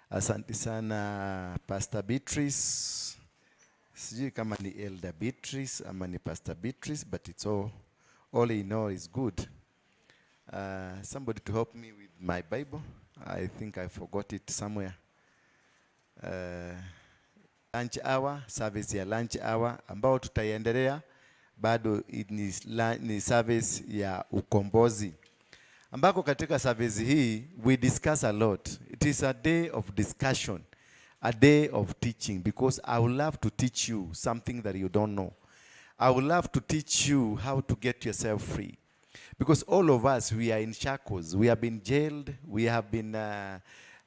Asante sana, Pastor Beatrice. Sijui kama ni Elder Beatrice ama ni Pastor Beatrice, but it's all in all is good. Somebody to help me with my Bible. I think I forgot it somewhere. Lunch hour, service ya lunch hour ambao tutaiendelea bado ni service ya ukombozi ambako katika service hii we discuss a lot. It is a day of discussion, a day of teaching, because I would love to teach you something that you don't know. I would love to teach you how to get yourself free. Because all of us, we are in shackles. We have been jailed. We have been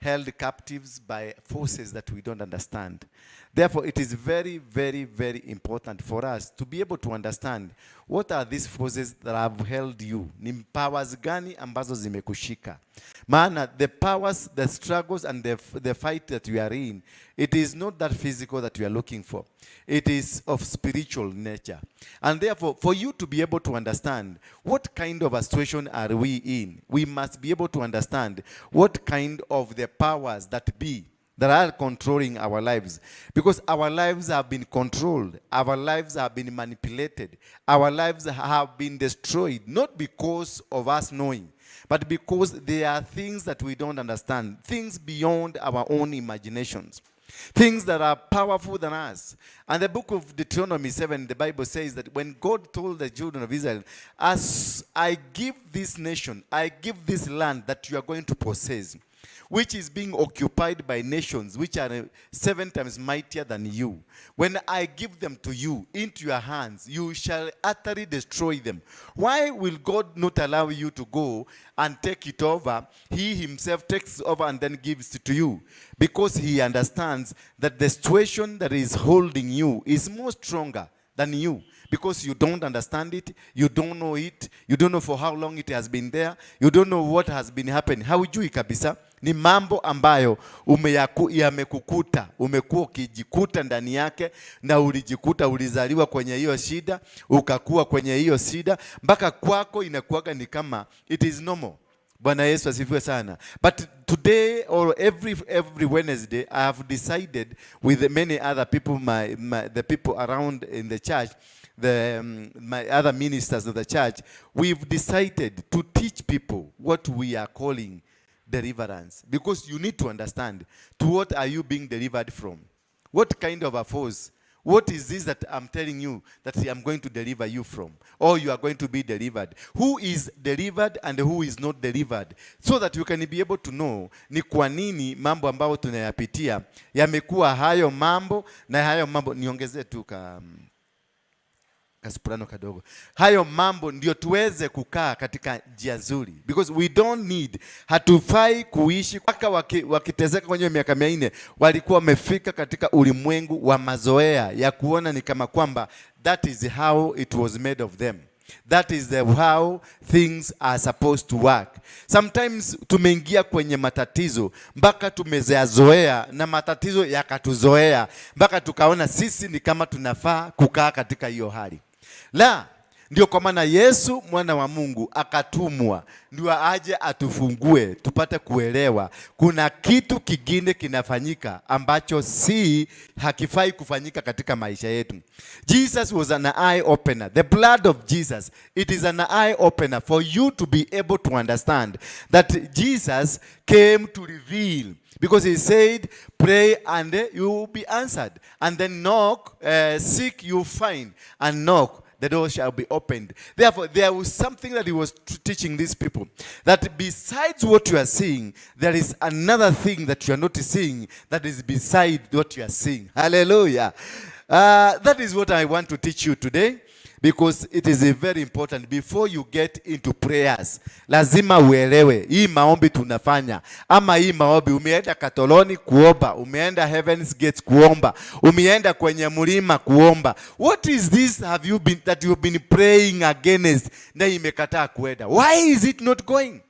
held captives by forces that we don't understand. Therefore, it is very, very, very important for us to be able to understand what are these forces that have held you. Ni powers gani ambazo zimekushika? Maana the powers, the struggles and the fight that we are in, it is not that physical that we are looking for. It is of spiritual nature. And therefore, for you to be able to understand what kind of a situation are we in, we must be able to understand what kind of the powers that be that are controlling our lives. Because our lives have been controlled, our lives have been manipulated, our lives have been destroyed, not because of us knowing, but because there are things that we don't understand, things beyond our own imaginations, things that are powerful than us. And the book of Deuteronomy 7, the Bible says that when God told the children of Israel, "As I give this nation, I give this land that you are going to possess, which is being occupied by nations which are seven times mightier than you. When I give them to you into your hands, you shall utterly destroy them." Why will God not allow you to go and take it over? He himself takes over and then gives it to you. Because he understands that the situation that is holding you is more stronger than you, because you don't understand it, you don't know it, you don't know for how long it has been there, you don't know what has been happening. Haujui kabisa. Ni mambo ambayo yamekukuta, umekuwa ukijikuta ndani yake, na ulijikuta ulizaliwa kwenye hiyo shida, ukakuwa kwenye hiyo shida, mpaka kwako inakuwaga ni kama it is normal. Bwana Yesu asifiwe sana. But today or every Wednesday, I have decided with many other people, the people around in the church, my other ministers of the church, we've decided to teach people what we are calling deliverance. Because you need to understand, to what are you being delivered from? What kind of a force? What is this that I'm telling you that I'm going to deliver you from? Or you are going to be delivered? Who is delivered and who is not delivered? So that you can be able to know ni kwa nini mambo ambayo tunayapitia yamekuwa hayo mambo na hayo mambo. Niongezee tu ka kasoprano kadogo. Hayo mambo ndio tuweze kukaa katika njia nzuri, because we don't need, hatufai kuishi mpaka wakiteseka kwenye miaka 400 walikuwa wamefika katika ulimwengu wa mazoea ya kuona ni kama kwamba that is how it was made of them. That is the how things are supposed to work. Sometimes tumeingia kwenye matatizo mpaka tumezoea na matatizo yakatuzoea mpaka tukaona sisi ni kama tunafaa kukaa katika hiyo hali. La, ndio kwa maana Yesu mwana wa Mungu akatumwa ndio aje atufungue tupate kuelewa kuna kitu kingine kinafanyika ambacho si hakifai kufanyika katika maisha yetu. Jesus was an eye opener. The blood of Jesus, it is an eye opener for you to be able to understand that Jesus came to reveal, because he said, "Pray and you will be answered. And then knock, seek, you find, and knock, the door shall be opened." Therefore, there was something that he was teaching these people. That besides what you are seeing, there is another thing that you are not seeing that is beside what you are seeing. Hallelujah. That is what I want to teach you today, because it is a very important before you get into prayers. Lazima uelewe hii maombi tunafanya ama hii maombi umeenda Katoloni kuomba, umeenda Heaven's Gates kuomba, umeenda kwenye mlima kuomba. What is this have you been that you've been praying against na imekataa kuenda? Why is it not going?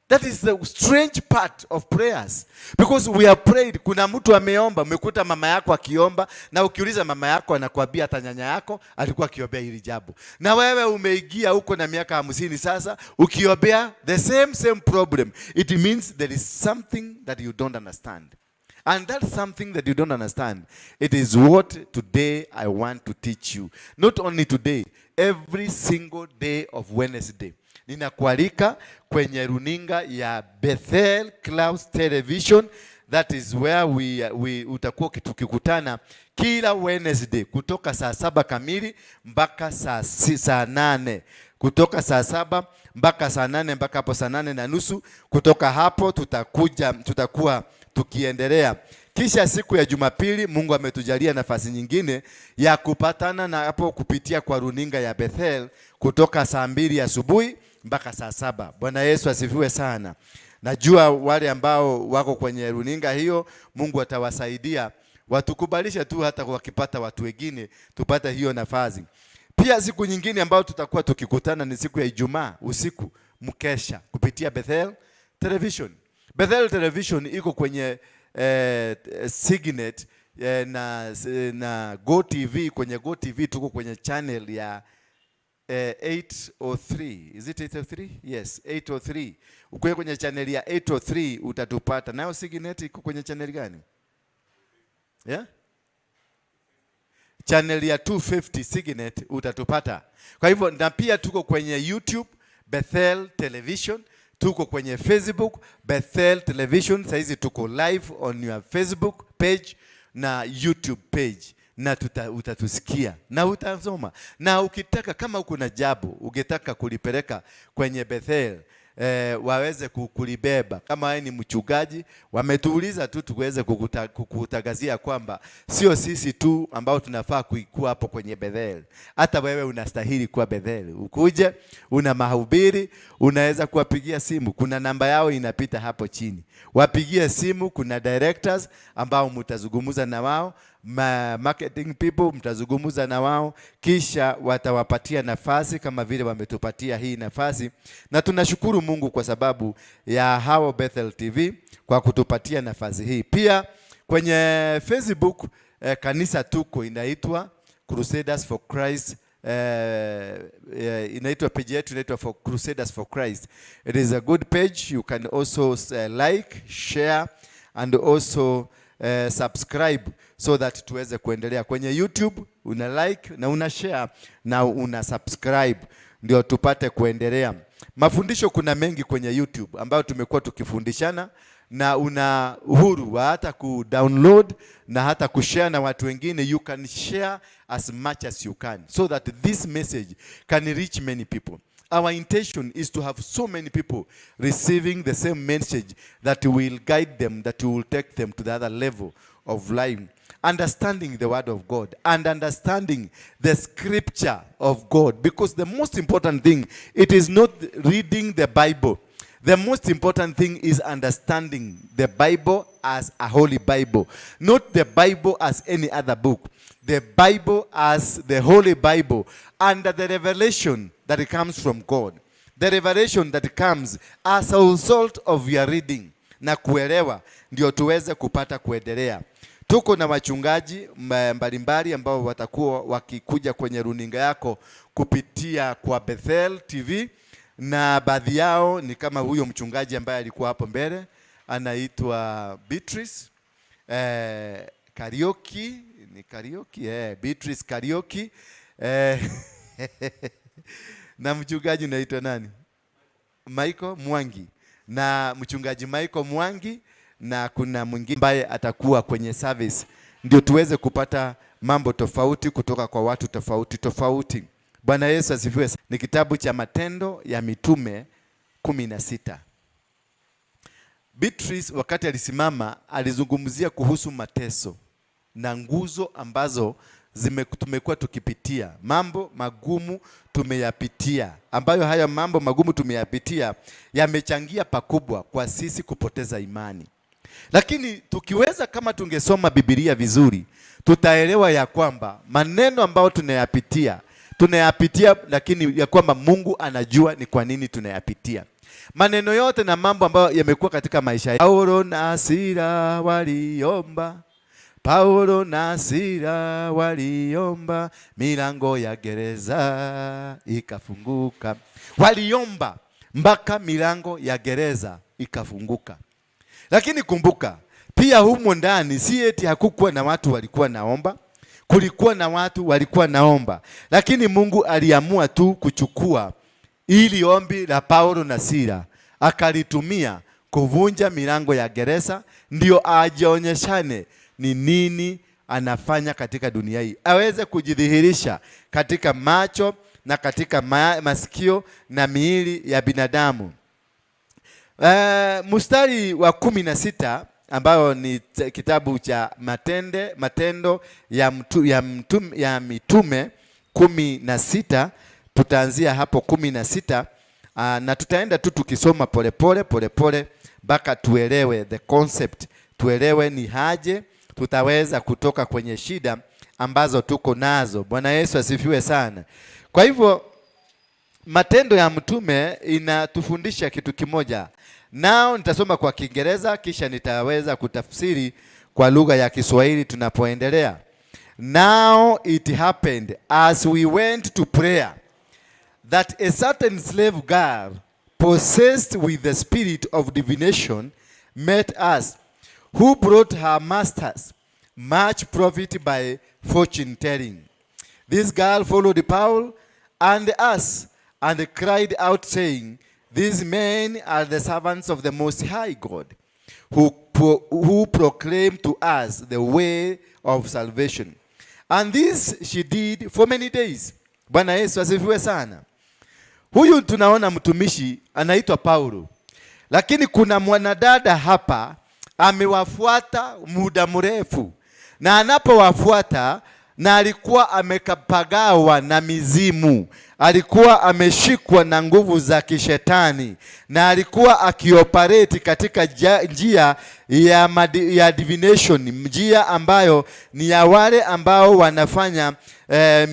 That is the strange part of prayers. Because we have prayed. Kuna mtu ameomba, umekuta mama yako akiomba, na ukiuliza mama yako anakuambia hata nyanya yako alikuwa akiombea hili jambo. Na wewe umeingia huko na miaka 50 sasa, ukiombea the same same problem. It means there is something that you don't understand. And that's something that you don't understand. It is what today I want to teach you. Not only today, every single day of Wednesday. Ninakualika kwenye runinga ya Bethel Clouds Television. That is where we utakuwa tukikutana kila Wednesday kutoka saa 7 kamili mpaka saa 8. Kutoka saa 7 mpaka saa 8 mpaka hapo saa 8:30. Kutoka hapo tutakuwa tukiendelea. Kisha siku ya Jumapili Mungu ametujalia nafasi nyingine ya kupatana na hapo kupitia kwa runinga ya Bethel kutoka saa 2 asubuhi mpaka saa 7. Bwana Yesu asifiwe sana. Najua wale ambao wako kwenye runinga hiyo Mungu atawasaidia, watukubalishe tu hata wakipata watu wengine tupate hiyo nafasi. Pia siku nyingine ambayo tutakuwa tukikutana ni siku ya Ijumaa usiku mkesha kupitia Bethel Television. Bethel Television iko kwenye Signet na Go TV. Kwenye Go TV tuko kwenye channel ya 803. Is it 803? Yes, 803. Ukiwa kwenye channel ya 803 utatupata. Nayo Signet iko kwenye channel gani? Yeah? Channel ya 250 Signet utatupata. Kwa hivyo na pia tuko kwenye YouTube Bethel Television, tuko kwenye Facebook Bethel Television. Saizi tuko live on your Facebook page na YouTube page, na utatusikia na utasoma. Na ukitaka, kama uko na jambo ukitaka kulipeleka kwenye Bethel, waweze kulibeba. Kama wewe ni mchungaji, wametuuliza tu tuweze kukutangazia kwamba sio sisi tu ambao tunafaa kuikuwa hapo kwenye Bethel. Hata wewe unastahili kuwa Bethel. Ukuje, una mahubiri, unaweza kuwapigia simu. Kuna namba yao inapita hapo chini. Wapigie simu, kuna directors ambao mtazungumza na wao, marketing people mtazungumza na wao, kisha watawapatia nafasi kama vile wametupatia hii nafasi. Na tunashukuru Mungu kwa sababu ya hao Bethel TV kwa kutupatia nafasi hii. Pia kwenye Facebook, kanisa tuko inaitwa Crusaders for Christ. Inaitwa page yetu inaitwa for Crusaders for Christ. It is a good page. You can also like, share and also subscribe so that tuweze kuendelea. Kwenye YouTube una like na una share na una subscribe ndio tupate kuendelea. Mafundisho kuna mengi kwenye YouTube ambayo tumekuwa tukifundishana, na una uhuru wa hata kudownload na hata kushare na watu wengine. You can share as much as you can so that this message can reach many people. Our intention is to have so many people receiving the same message that will guide them, that will take them to the other level of life. Understanding the word of God and understanding the scripture of God. Because the most important thing, it is not reading the Bible. The most important thing is understanding the Bible as a holy Bible. Not the Bible as any other book. The Bible as the Holy Bible under the revelation that comes from God. The revelation that comes as a result of your reading na kuelewa, ndio tuweze kupata kuendelea. Tuko na wachungaji mbalimbali ambao watakuwa wakikuja kwenye runinga yako kupitia kwa Bethel TV, na baadhi yao ni kama huyo mchungaji ambaye alikuwa hapo mbele anaitwa Beatrice Kariuki, ni Kariuki, Beatrice Kariuki, na mchungaji unaitwa nani? Michael Mwangi, na mchungaji Michael Mwangi, na kuna mwingine ambaye atakuwa kwenye service, ndio tuweze kupata mambo tofauti kutoka kwa watu tofauti tofauti. Bwana Yesu asifiwe. Ni kitabu cha Matendo ya Mitume 16. Beatrice wakati alisimama alizungumzia kuhusu mateso na nguzo ambazo tumekuwa tukipitia, mambo magumu tumeyapitia, ambayo haya mambo magumu tumeyapitia yamechangia pakubwa kwa sisi kupoteza imani. Lakini tukiweza, kama tungesoma Biblia vizuri, tutaelewa ya kwamba maneno ambayo tunayapitia, tunayapitia, lakini ya kwamba Mungu anajua ni kwa nini tunayapitia. Maneno yote na mambo ambayo yamekuwa katika maisha. Paulo na Sila waliomba, Paulo na Sila waliomba, milango ya gereza ikafunguka. Waliomba mpaka milango ya gereza ikafunguka. Lakini kumbuka pia humo ndani si eti hakukuwa na watu walikuwa naomba, kulikuwa na watu walikuwa naomba, lakini Mungu aliamua tu kuchukua ili ombi la Paulo na Sila akalitumia kuvunja milango ya gereza, ndio ajionyeshane ni nini anafanya katika dunia hii, aweze kujidhihirisha katika macho na katika masikio na miili ya binadamu. Mstari wa 16 ambayo ni kitabu cha Matendo ya Mitume 16, tutaanzia hapo 16, na tutaenda tu tukisoma polepole polepole mpaka tuelewe the concept, tuelewe ni haje tutaweza kutoka kwenye shida ambazo tuko nazo. Bwana Yesu asifiwe sana. Kwa hivyo Matendo ya Mtume inatufundisha kitu kimoja. Nao nitasoma kwa Kiingereza kisha nitaweza kutafsiri kwa lugha ya Kiswahili tunapoendelea. Now it happened as we went to prayer that a certain slave girl possessed with the spirit of divination met us, who brought her masters much profit by fortune telling. This girl followed Paul and us and cried out, saying, "These men are the servants of the Most High God, who proclaim to us the way of salvation." And this she did for many days. Bwana Yesu asifiwe sana. Huyu tunaona mtumishi anaitwa Paulo, lakini kuna mwanadada hapa amewafuata muda mrefu, na anapowafuata na alikuwa amekapagawa na mizimu, alikuwa ameshikwa na nguvu za kishetani, na alikuwa akioperate katika njia ya divination, njia ambayo ni ya wale ambao wanafanya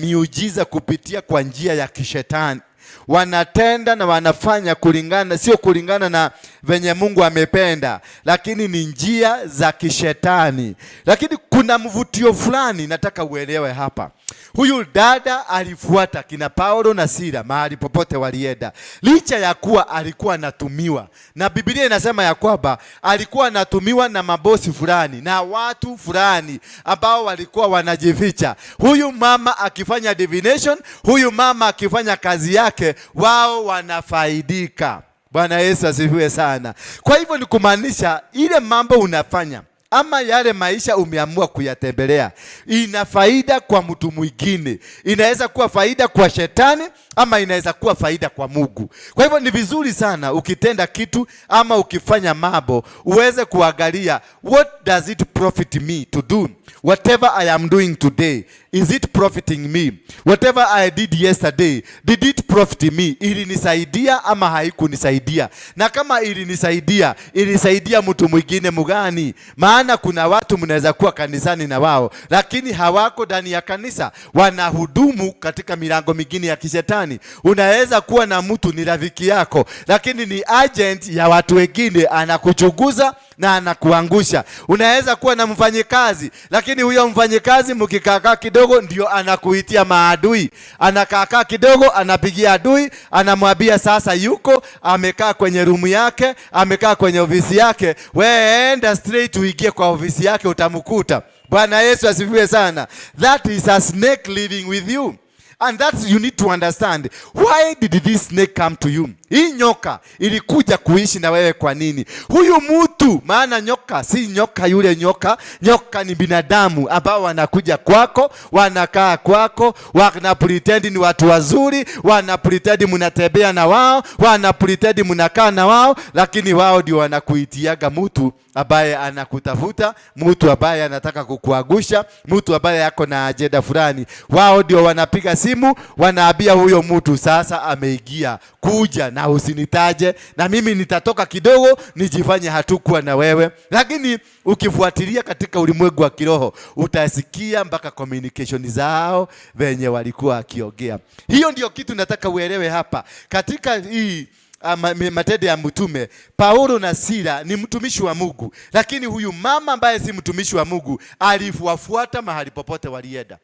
miujiza kupitia kwa njia ya kishetani. Wanatenda na wanafanya kulingana, sio kulingana na venye Mungu amependa, lakini ni njia za kishetani. Lakini kuna mvutio fulani nataka uelewe hapa. Huyu dada alifuata kina Paulo na Sila mahali popote walienda, licha ya kuwa alikuwa anatumiwa, na Biblia inasema ya kwamba alikuwa anatumiwa na mabosi fulani na watu fulani ambao walikuwa wanajificha. Huyu mama akifanya divination, huyu mama akifanya kazi yake, wao wanafaidika. Bwana Yesu asifiwe sana. Kwa hivyo ni kumaanisha ile mambo unafanya ama yale maisha umeamua kuyatembelea ina faida kwa mtu mwingine. Inaweza kuwa faida kwa shetani ama inaweza kuwa faida kwa Mungu. Kwa hivyo ni vizuri sana ukitenda kitu ama ukifanya mambo uweze kuangalia, what does it profit me to do? Whatever I am doing today, is it profiting me? Whatever I did yesterday, did it profit me? Ilinisaidia ama haikunisaidia? Na kama ilinisaidia, ilisaidia mtu mwingine mgani? Maana kuna watu mnaweza kuwa kanisani na wao, lakini hawako ndani ya kanisa, wanahudumu katika milango mingine ya kishetani. Unaweza kuwa na mtu ni rafiki yako, lakini ni agent ya watu wengine, anakuchunguza na anakuangusha. Unaweza kuwa na mfanyikazi, lakini huyo mfanyikazi mkikaakaa kidogo ndio anakuitia maadui. Anakaakaa kidogo, anapigia adui, anamwambia sasa yuko amekaa kwenye room yake, amekaa kwenye ofisi yake, wewe enda straight uingie kwa ofisi yake utamkuta. Bwana Yesu asifiwe sana. That is a snake living with you. And that's you need to understand. Why did this snake come to you? Hii nyoka ilikuja kuishi na wewe kwa nini? Huyu mtu, maana nyoka si nyoka yule nyoka, nyoka ni binadamu ambao wanakuja kwako, wanakaa kwako, wana pretend ni watu wazuri, wana pretend mnatembea na wao, wana pretend mnakaa na wao, lakini wao ndio wanakuitiaga mtu ambaye anakutafuta, mtu ambaye anataka kukuangusha, mtu ambaye ako na ajenda fulani. Wao ndio wanapiga simu, wanaambia huyo mtu sasa ameingia, kuja na usinitaje, na mimi nitatoka kidogo nijifanye hatukuwa na wewe. Lakini ukifuatilia katika ulimwengu wa kiroho utasikia mpaka communication zao venye walikuwa wakiongea. Hiyo ndio kitu nataka uelewe hapa katika hii Matendo ya Mtume, Paulo na Sila ni mtumishi wa Mungu, lakini huyu mama ambaye si mtumishi wa Mungu aliwafuata mahali popote walienda.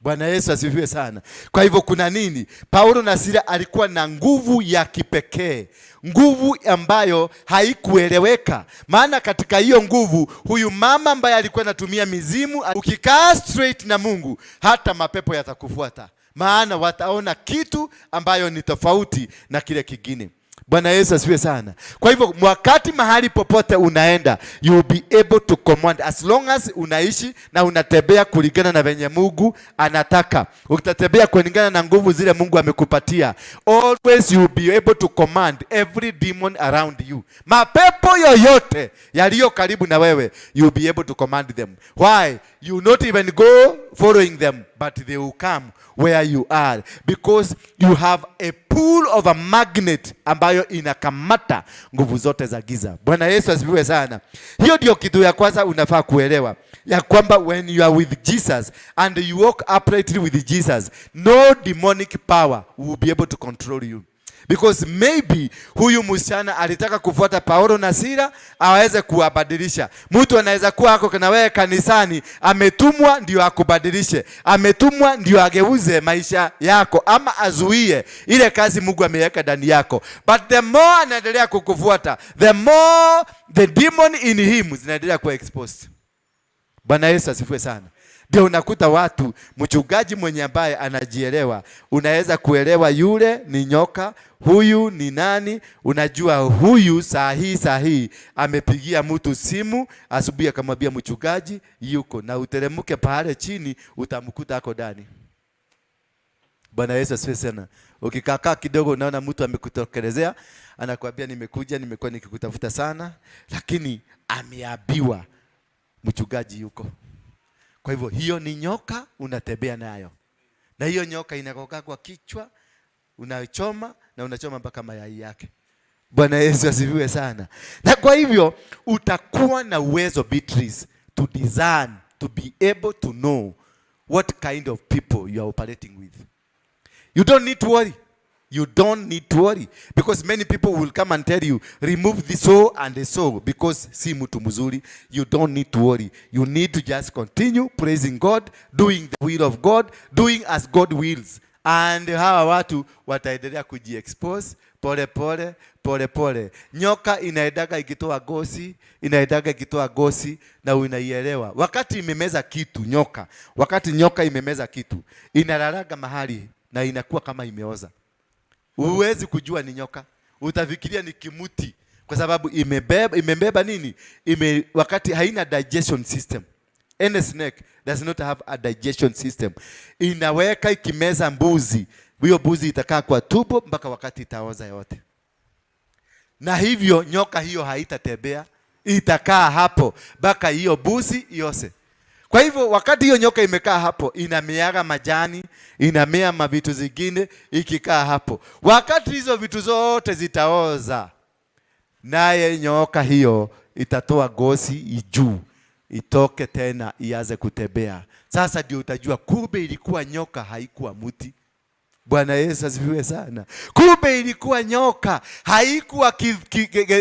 Bwana Yesu asifiwe sana. Kwa hivyo kuna nini? Paulo na Sila alikuwa na nguvu ya kipekee, nguvu ambayo haikueleweka. Maana katika hiyo nguvu, huyu mama ambaye alikuwa anatumia mizimu, ukikaa straight na Mungu, hata mapepo yatakufuata, maana wataona kitu ambayo ni tofauti na kile kingine. Bwana Yesu asifiwe sana. Kwa hivyo wakati mahali popote unaenda, you will be able to command as long as unaishi na unatembea kulingana na venye Mungu anataka. Utatembea kulingana na nguvu zile Mungu amekupatia. Always you will be able to command every demon around you. Mapepo yoyote yaliyo karibu na wewe, you will be able to command them. Why? You not even go following them, but they will come where you are because you have a pull of a magnet ambayo inakamata nguvu zote za giza. Bwana Yesu asifiwe sana. Hiyo ndio kitu ya kwanza unafaa kuelewa ya kwamba when you are with Jesus and you walk uprightly with Jesus, no demonic power will be able to control you. Because maybe huyu msichana alitaka kufuata Paulo na Sila aweze kuwabadilisha. Mtu anaweza kuwa ako na wewe kanisani, ametumwa ndio akubadilishe, ametumwa ndio ageuze maisha yako ama azuie ile kazi Mungu ameweka ndani yako. But the more anaendelea kukufuata, the more the demon in him zinaendelea kuwa exposed. Bwana Yesu asifiwe sana. Ndio unakuta watu, mchungaji mwenye ambaye anajielewa, unaweza kuelewa yule ni nyoka, huyu ni nani. Unajua huyu saa hii amepigia mtu simu asubuhi akamwambia mchungaji yuko, na uteremke pale chini utamkuta ako ndani. Bwana Yesu asifiwe sana. Ukikakaa kidogo unaona mtu amekutokelezea, anakuambia nimekuja, nimekuwa nikikutafuta sana, lakini ameambiwa mchungaji yuko. Kwa hivyo hiyo ni nyoka unatembea nayo, na hiyo nyoka inakokaa kwa kichwa, unachoma na unachoma mpaka mayai yake. Bwana Yesu asifiwe sana. Na kwa hivyo utakuwa na uwezo, Beatrice, to discern, to be able to know what kind of people you are operating with. You don't need to worry. You don't need to worry because many people will come and tell you, "Remove the so and the so because si mtu mzuri." You don't need to worry. You need to just continue praising God, doing the will of God, doing as God wills. And hawa watu wataendelea kujiexpose pole pole pole pole. Nyoka inaendaga ikitoa ngozi, inaendaga ikitoa ngozi na unaielewa. Wakati imemeza kitu nyoka, wakati nyoka imemeza kitu, inalalaga mahali na inakuwa kama imeoza. Huwezi kujua ni nyoka, utafikiria ni kimuti, kwa sababu imebeba nini? Wakati haina digestion system. Any snake does not have a digestion system. Inaweka ikimeza mbuzi, hiyo mbuzi itakaa kwa tumbo mpaka wakati itaoza yote, na hivyo nyoka hiyo haitatembea, itakaa hapo mpaka hiyo mbuzi ioze. Kwa hivyo wakati hiyo nyoka imekaa hapo, inameaga majani, inamea mavitu zingine, ikikaa hapo, wakati hizo vitu zote zitaoza, naye nyoka hiyo itatoa ngozi juu, itoke tena ianze kutembea. Sasa ndio utajua kumbe ilikuwa nyoka, haikuwa mti. Bwana Yesu asifiwe sana. Kumbe ilikuwa nyoka, haikuwa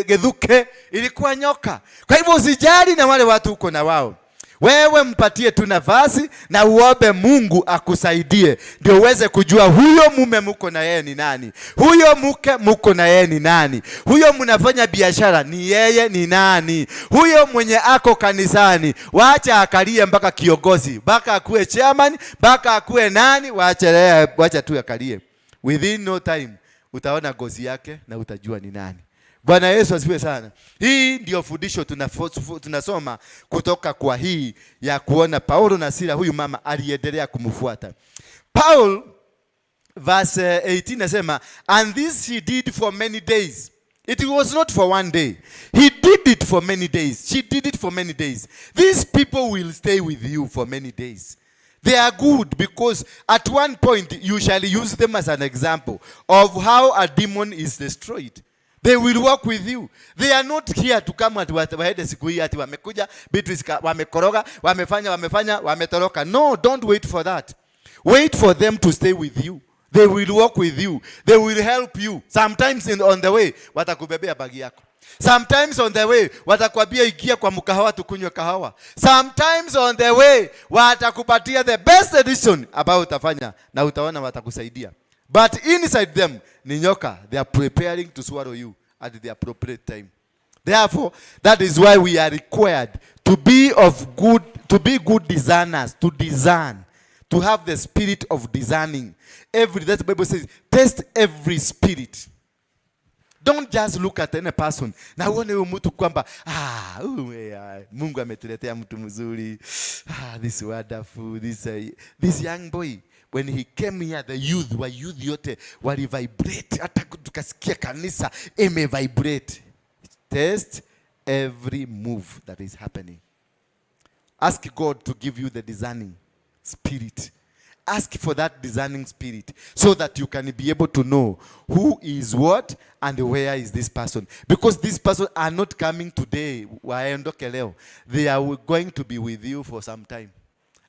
gethuke, ilikuwa nyoka. Kwa hivyo usijali na wale watu uko na wao. Wewe mpatie tu nafasi na uombe Mungu akusaidie, ndio uweze kujua huyo mume muko na yeye ni nani, huyo mke muko na yeye ni nani, huyo mnafanya biashara ni yeye ni nani, huyo mwenye ako kanisani, wacha akalie mpaka kiongozi, mpaka akuwe chairman, mpaka akuwe nani, wacha, wacha tu akalie. Within no time utaona ngozi yake na utajua ni nani. Bwana Yesu asifiwe sana. Hii ndio fundisho tunasoma kutoka kwa hii ya kuona Paulo na Sila, huyu mama aliendelea kumfuata. Paul verse 18 nasema, "And this he did for many days." It was not for one day. He did it for many days. She did it for many days. These people will stay with you for many days. They are good because at one point you shall use them as an example of how a demon is destroyed. They will work with you. They are not here to come at waende siku hii ati wamekuja Beatrice wamekoroga, wamefanya, wamefanya, wametoroka. No, don't wait for that. Wait for them to stay with you. They will walk with you. They will help you. Sometimes on the way watakubebea bagi yako. Sometimes on the way watakwambia, "Ingia kwa mkahawa tukunywe kahawa." Sometimes on the way watakupatia the best edition ambayo utafanya na utaona watakusaidia. But inside them ni nyoka. They are preparing to swallow you at the appropriate time. Therefore, that is why we are required to be good discerners, to discern, to have the spirit of discerning. That the Bible says, "Test every spirit." Don't just look at any person na uone huyu mtu kwamba, "Ah, huyu, Mungu ametuletea mtu mzuri. Ah, this wonderful, this young boy." When he came here, the youth wa youth yote wali vibrate, hata tukasikia kanisa ime vibrate. Test every move that is happening. Ask God to give you the discerning spirit. Ask for that discerning spirit so that you can be able to know who is what and where is this person. Because this person are not coming today, waondoke leo. They are going to be with you for some time.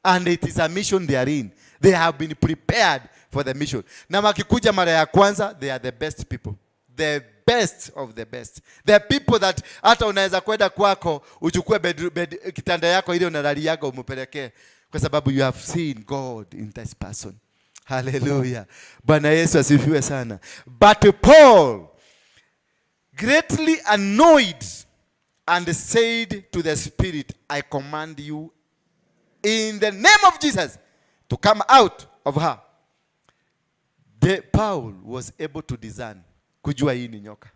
And it is a mission they are in. They have been prepared for the mission. Na wakikuja mara ya kwanza, they are the best people. The best of the best. The people that hata unaweza kwenda kwako uchukue bed, kitanda yako ile unalaliaga umupelekee kwa sababu you have seen God in this person. Hallelujah. Bwana Yesu asifiwe sana. But Paul, greatly annoyed, and said to the spirit, "I command you in the name of Jesus to come out of her." The Paul was able to discern, kujua hii ni nyoka,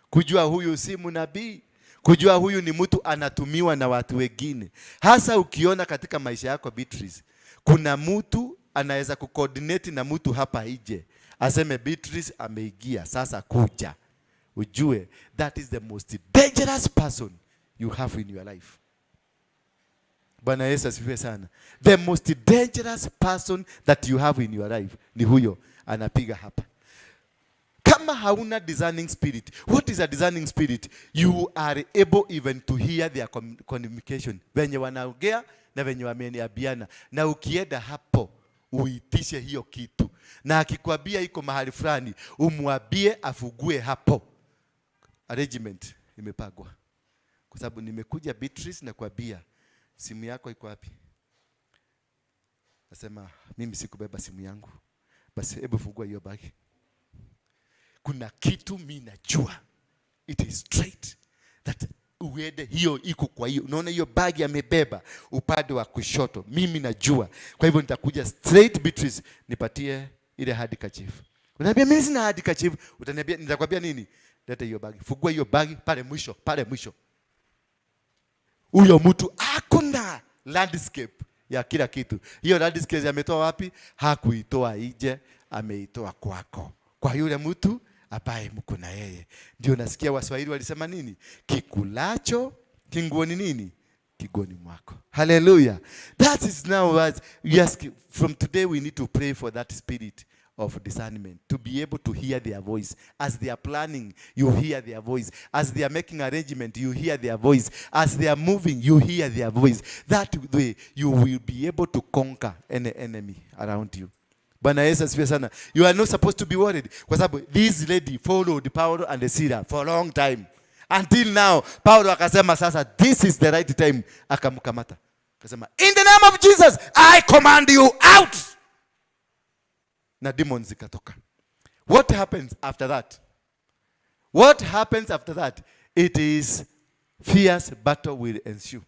kujua huyu si mnabii, kujua huyu ni mtu anatumiwa na watu wengine. Hasa ukiona katika maisha yako, Beatrice, kuna mtu anaweza kucoordinate na mtu hapa nje aseme, "Beatrice ameingia sasa, kuja," ujue that is the most dangerous person you have in your life. Bwana Yesu asifiwe sana. The most dangerous person that you have in your life ni huyo anapiga hapa. Kama hauna discerning spirit, what is a discerning spirit? You are able even to hear their communication, venye wanaongea na venye wameniambiana, na ukienda hapo uitishe hiyo kitu, na akikwambia iko mahali fulani, umwambie afungue hapo. Arrangement imepangwa, kwa sababu nimekuja, Beatrice, na kuambia, "Simu yako iko wapi?" Nasema, "Mimi sikubeba simu yangu." "Basi hebu fungua hiyo bagi. Kuna kitu mi najua it is straight that uende hiyo iko kwa hiyo, unaona hiyo bagi amebeba upande wa kushoto, mimi najua. Kwa hivyo nitakuja straight, Beatrice, nipatie ile handkerchief." Unaambia, "Mimi sina handkerchief." Utaniambia, nitakwambia nini? "Leta hiyo bagi, fungua hiyo bagi pale mwisho, pale mwisho." Huyo mtu akona landscape ya kila kitu. Hiyo landscape ametoa wapi? Hakuitoa nje, ameitoa kwako, kwa yule mtu ambaye mko na yeye. Ndio nasikia Waswahili walisema nini? "Kikulacho kinguoni nini? Kinguoni mwako." Hallelujah. That is now what, yes, from today we need to pray for that spirit of discernment, to be able to hear their voice. As they are planning, you hear their voice. As they are making arrangement, you hear their voice. As they are moving, you hear their voice. That way you will be able to conquer any enemy around you. Bwana Yesu asifiwe sana. You are not supposed to be worried kwa sababu this lady followed Paul and Sila for a long time until now Paulo akasema, "Sasa this is the right time." Akamkamata, akasema, "In the name of Jesus, I command you out," na demons zikatoka. What happens after that? What happens after that? It is fierce battle will ensue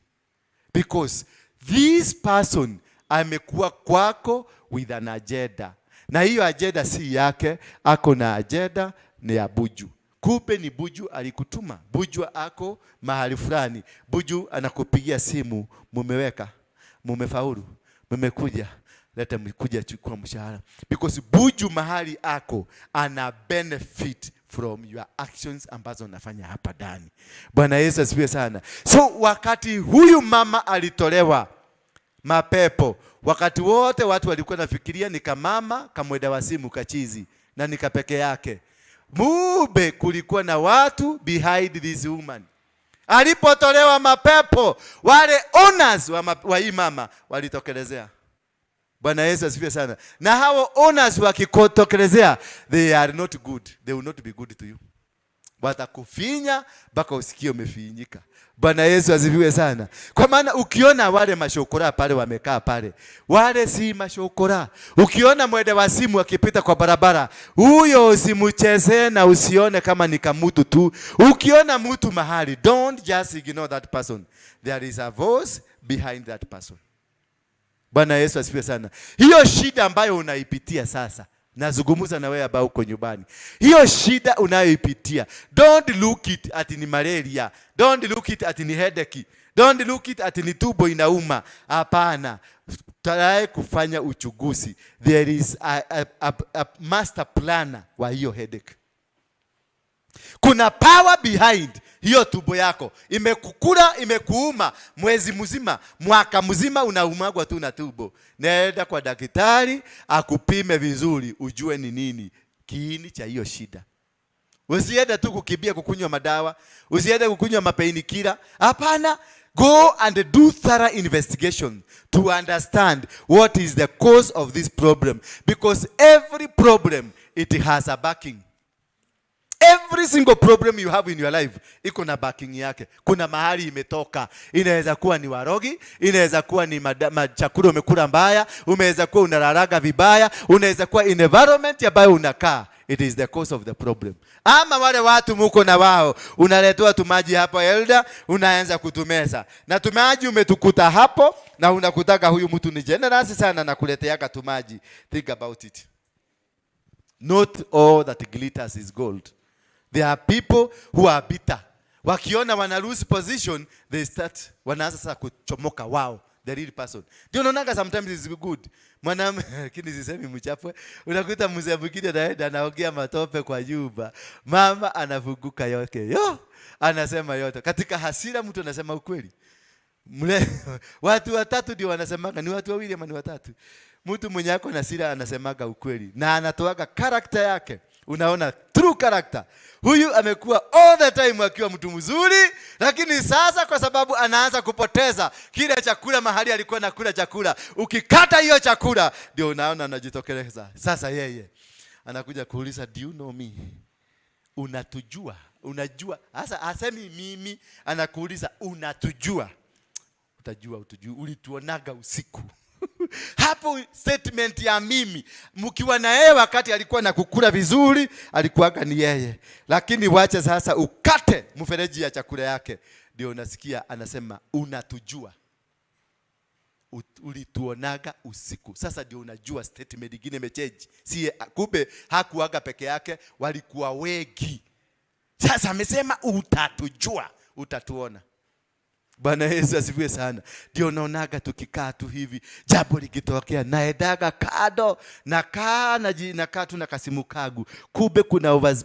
because this person amekuwa kwako with an agenda, na hiyo agenda si yake, ako na agenda ni ya Buju. Kumbe ni Buju alikutuma. Buju ako mahali fulani, Buju anakupigia simu, "Mumeweka, mumefaulu, mumekuja, leta mkuja chukua mshahara," because Buju mahali ako ana benefit from your actions ambazo unafanya hapa ndani. Bwana Yesu asifiwe sana. So wakati huyu mama alitolewa mapepo, wakati wote watu walikuwa nafikiria ni kamama kamwenda wazimu, kachizi na nika peke yake. Mube kulikuwa na watu behind this woman. Alipotolewa mapepo, wale owners wa hii mama walitokelezea. Bwana Yesu asifiwe sana. Na hao owners wakikutokelezea, they are not good, they will not be good to you. Watakufinya mpaka usikie umefinyika. Bwana Yesu asifiwe sana. Kwa maana ukiona wale mashokora pale wamekaa pale, wale si mashokora. Ukiona mwende wazimu akipita kwa barabara, huyo usimchezee na usione kama ni kamutu tu. Ukiona mtu mahali, don't just ignore that person. There is a voice behind that person. Bwana Yesu asifiwe sana. Hiyo shida ambayo unaipitia sasa, nazungumza na wewe ambao uko nyumbani. Hiyo shida unayoipitia, don't look it ati ni malaria, don't look it ati ni headache, don't look it ati ni tumbo inauma. Hapana, try kufanya uchunguzi. There is a master planner wa hiyo headache. Kuna power behind hiyo tumbo yako. Imekukula, imekuuma mwezi mzima, mwaka mzima, unaumagwa tu na tumbo. Nenda kwa daktari akupime vizuri, ujue ni nini kiini cha hiyo shida. Usiende tu kukimbia kukunywa madawa, usiende kukunywa mapainkiller. Hapana, go and do thorough investigation to understand what is the cause of this problem, because every problem, it has a backing. Every single problem you have in your life iko na backing yake. Kuna mahali imetoka. Inaweza kuwa ni warogi, inaweza kuwa ni chakula umekula mbaya, umeweza kuwa unalalaga vibaya, unaweza kuwa environment ambayo unakaa. It is the cause of the problem. Ama wale watu muko na wao, unaletewa tumaji hapo elder, unaanza kutumeza. Na tumaji umetukuta hapo na unakutaka huyu mtu ni generous sana na kuleteaga tumaji. Think about it. Not all that glitters is gold. There are people who are bitter. Wakiona wana lose position, they start, wanaanza sasa kuchomoka wao, the real person. Ndio unaonanga sometimes is good. Mwanaume, lakini sisemi mchapwe, unakuta mzee mwingine anaenda anaongea matope kwa nyumba. Mama anafunguka yote. Yo, anasema yote. Katika hasira mtu anasema ukweli. Mle, watu watatu ndio wanasemaga, ni watu wawili ama ni watatu. Mtu mwenye ako na hasira anasemaga ukweli na anatoaga character yake. Unaona true character. Huyu amekuwa all the time akiwa mtu mzuri, lakini sasa kwa sababu anaanza kupoteza kile chakula mahali alikuwa anakula chakula, ukikata hiyo chakula ndio unaona anajitokeleza. Sasa yeye anakuja kuuliza, "Do you know me?" Unatujua? Unajua? Sasa hasemi mimi, anakuuliza, "Unatujua?" Utajua utujui, ulituonaga usiku. Hapo statement ya mimi, mkiwa na yeye wakati alikuwa na kukula vizuri, alikuwaga ni yeye. Lakini wache sasa ukate mfereji ya chakula yake, ndio unasikia anasema, "Unatujua? Ulituonaga usiku." Sasa ndio unajua statement ingine imechange. Si kumbe hakuaga peke yake, walikuwa wengi. Sasa amesema, "Utatujua, utatuona." Bwana Yesu asifiwe sana. Ndio naonaga tukikaa tu hivi, jambo likitokea, naendaga kando, nakaa nakaa tu na kasimu kangu. Kumbe kuna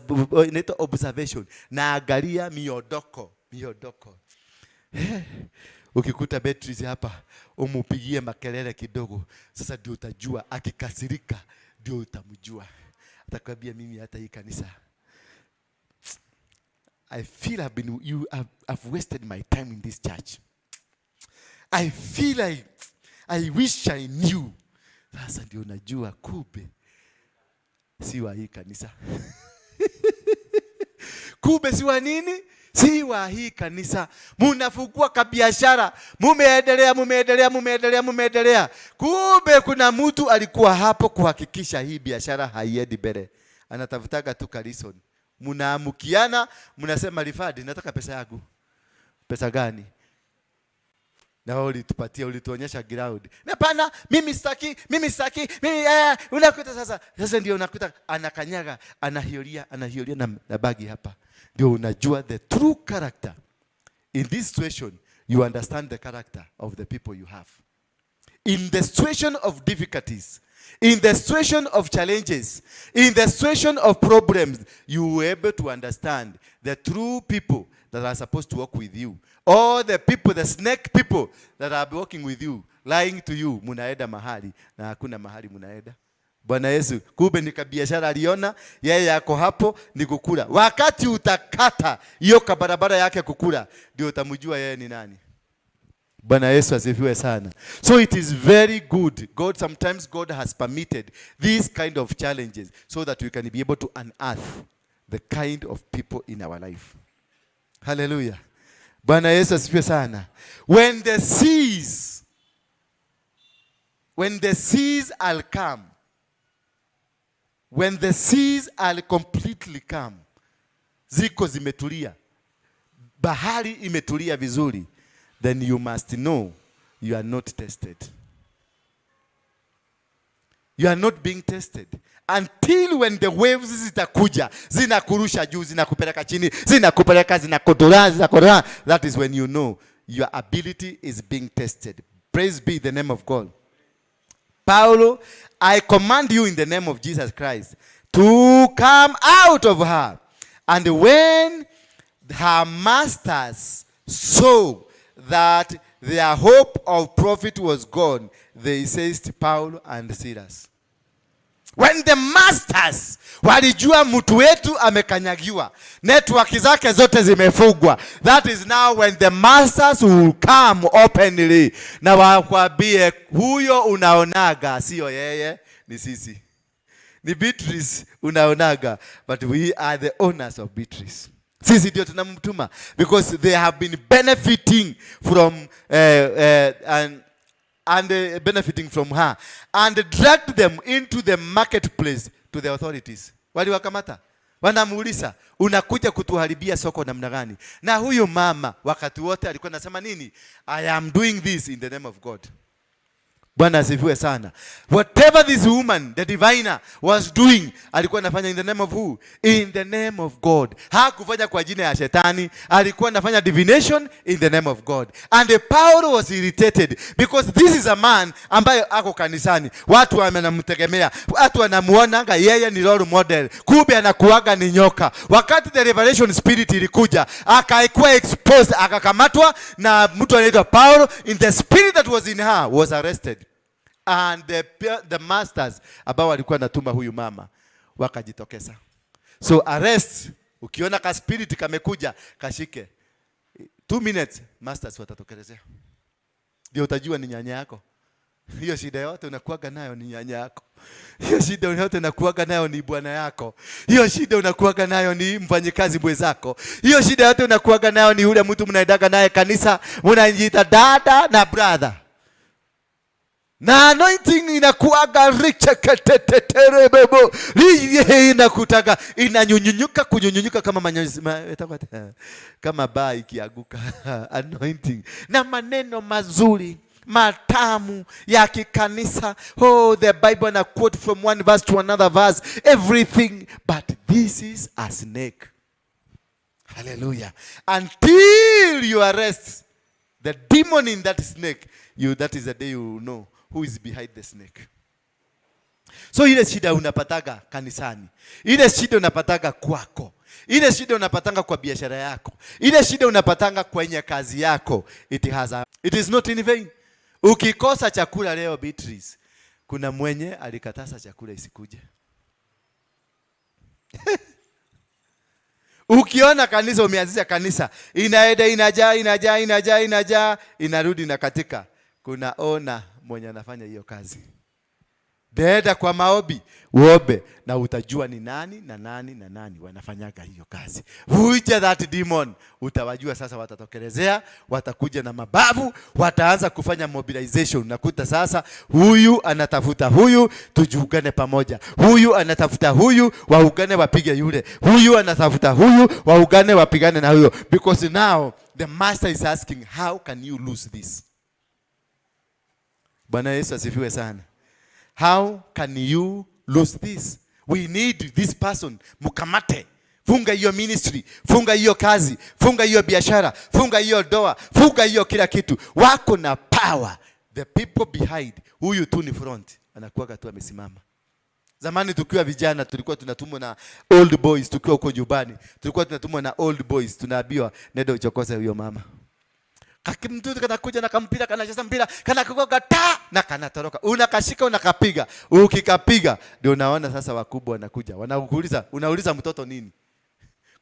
inaitwa observation. Naangalia miondoko, miondoko. Ukikuta Beatrice hapa, umupigie makelele kidogo, sasa ndio utajua akikasirika, ndio utamjua. Atakwambia, "Mimi hata hii kanisa, I feel I've been you have, I've wasted my time in this church. I feel like I wish I knew." Sasa ndio najua kumbe si wa hii kanisa. Kumbe si wa nini? Si wa hii kanisa. Munafungua kabiashara, mumeendelea, mumeendelea, mumeendelea, mumeendelea. Kumbe kuna mtu alikuwa hapo kuhakikisha hii biashara haiendi mbele. Anatafutaga tu ka reason. Mnaamukiana, mnasema, "Rifadi, nataka pesa yangu." "Pesa gani? Na wewe ulitupatia, ulituonyesha ground." "Hapana, mimi sitaki, mimi sitaki, mimi unakuta sasa. Sasa ndio unakuta anakanyaga, anahiolia, anahiolia na bagi hapa. Ndio unajua the true character. In this situation, you understand the character of the people you have. In the situation of difficulties, in the situation of challenges, in the situation of problems, you will able to understand the true people that are supposed to work with you. All the people, the snake people that are working with you, lying to you, munaenda mahali na hakuna mahali munaenda. Bwana Yesu, kumbe ni kabiashara aliona, yeye yako hapo ni kukula. Wakati utakata hiyo kabarabara yake kukula, ndio utamjua yeye ni nani. Bwana Yesu asifiwe sana. So it is very good. God, sometimes God has permitted these kind of challenges so that we can be able to unearth the kind of people in our life. Hallelujah. Bwana Yesu asifiwe sana. When the seas are calm, when the seas are completely calm, ziko zimetulia, bahari imetulia vizuri, then you must know you are not tested. You are not being tested until when the waves zitakuja, zinakurusha juu, zinakupeleka chini, zinakupeleka, zinakodola, zinakodola. That is when you know your ability is being tested. Praise be the name of God. Paulo, "I command you in the name of Jesus Christ to come out of her." And when her masters saw that their hope of profit was gone, they seized Paul and Silas. When the masters walijua mtu wetu amekanyagiwa, network zake zote zimefungwa, that is now when the masters will come openly na wakwambie, "Huyo unaonaga sio yeye, ni sisi, ni Beatrice unaonaga, but we are the owners of Beatrice. Sisi ndio tunamtuma," because they have been benefiting from and benefiting from her and dragged them into the marketplace to the authorities. Waliwakamata, wanamuuliza, "Unakuja kutuharibia soko namna gani?" Na huyu mama wakati wote alikuwa anasema nini? "I am doing this in the name of God." Bwana asifiwe sana. Whatever this woman, the diviner, was doing, alikuwa anafanya in the name of who? In the name of God. Hakufanya kwa jina ya shetani, alikuwa anafanya divination in the name of God. And Paul was irritated because this is a man ambaye ako kanisani, watu wanamtegemea, watu wanamuonanga yeye ni role model, kumbe anakuaga ni nyoka. Wakati the revelation spirit ilikuja, akaikuwa exposed, akakamatwa na mtu anaitwa Paul, in the spirit that was in her was arrested and the masters ambao walikuwa wanatuma huyu mama wakajitokeza. So arrest, ukiona ka spirit kamekuja, kashike. 2 minutes, masters watatokelezea, ndio utajua ni nyanya yako. Hiyo shida yote unakuwaga nayo ni nyanya yako. Hiyo shida yote unakuwaga nayo ni bwana yako. Hiyo shida unakuwaga nayo ni mfanyikazi mwenzako. Hiyo shida yote unakuwaga nayo ni yule mtu mnaendaga naye kanisa, mnajiita dada na brother na anointing inakuaga richeketeteterebebo inakutaga inanyunyunyuka kunyunyunyuka kama manyozi, kama baa ikianguka, anointing na maneno mazuri matamu ya kikanisa. Oh, the Bible na quote from one verse to another verse, everything, but this is a snake. Hallelujah. Until you arrest the demon in that snake, you that is the day you will know who is behind the snake. So ile shida unapataga kanisani, ile shida unapataga kwako, ile shida unapatanga kwa biashara yako, ile shida unapatanga kwenye kazi yako, it is not in vain. Ukikosa chakula leo, Beatrice, kuna mwenye alikataza chakula isikuje. Ukiona kanisa, umeanzisha kanisa, inaenda, inajaa, inajaa, inajaa, inajaa, inarudi na katika, kuna owner mwenye anafanya hiyo kazi. Nenda kwa maombi uombe, na utajua ni nani na nani na nani wanafanyaga hiyo kazi. Vunja that demon, utawajua sasa. Watatokelezea, watakuja na mabavu, wataanza kufanya mobilization. Nakuta sasa huyu anatafuta huyu, tujiungane pamoja. Huyu anatafuta huyu, waungane wapige yule. Huyu anatafuta huyu, waungane wapigane na huyo, because now the master is asking, "How can you lose this?" Bwana Yesu asifiwe sana. "How can you lose this? We need this person. Mkamate. Funga hiyo ministry, funga hiyo kazi, funga hiyo biashara, funga hiyo ndoa, funga hiyo kila kitu." Wako na power. The people behind, huyu tu ni front, anakuwaga tu amesimama. Zamani tukiwa vijana tulikuwa tunatumwa na old boys, tukiwa huko nyumbani, tulikuwa tunatumwa na old boys, tunaambiwa, "Nenda uchokoze huyo mama." Kakimtu kanakuja na kampira, kanacheza mpira, kanakugonga ta na kanatoroka. Unakashika, unakapiga. Ukikapiga ndio unaona sasa wakubwa wanakuja. Wanakuuliza, "Unauliza mtoto nini?"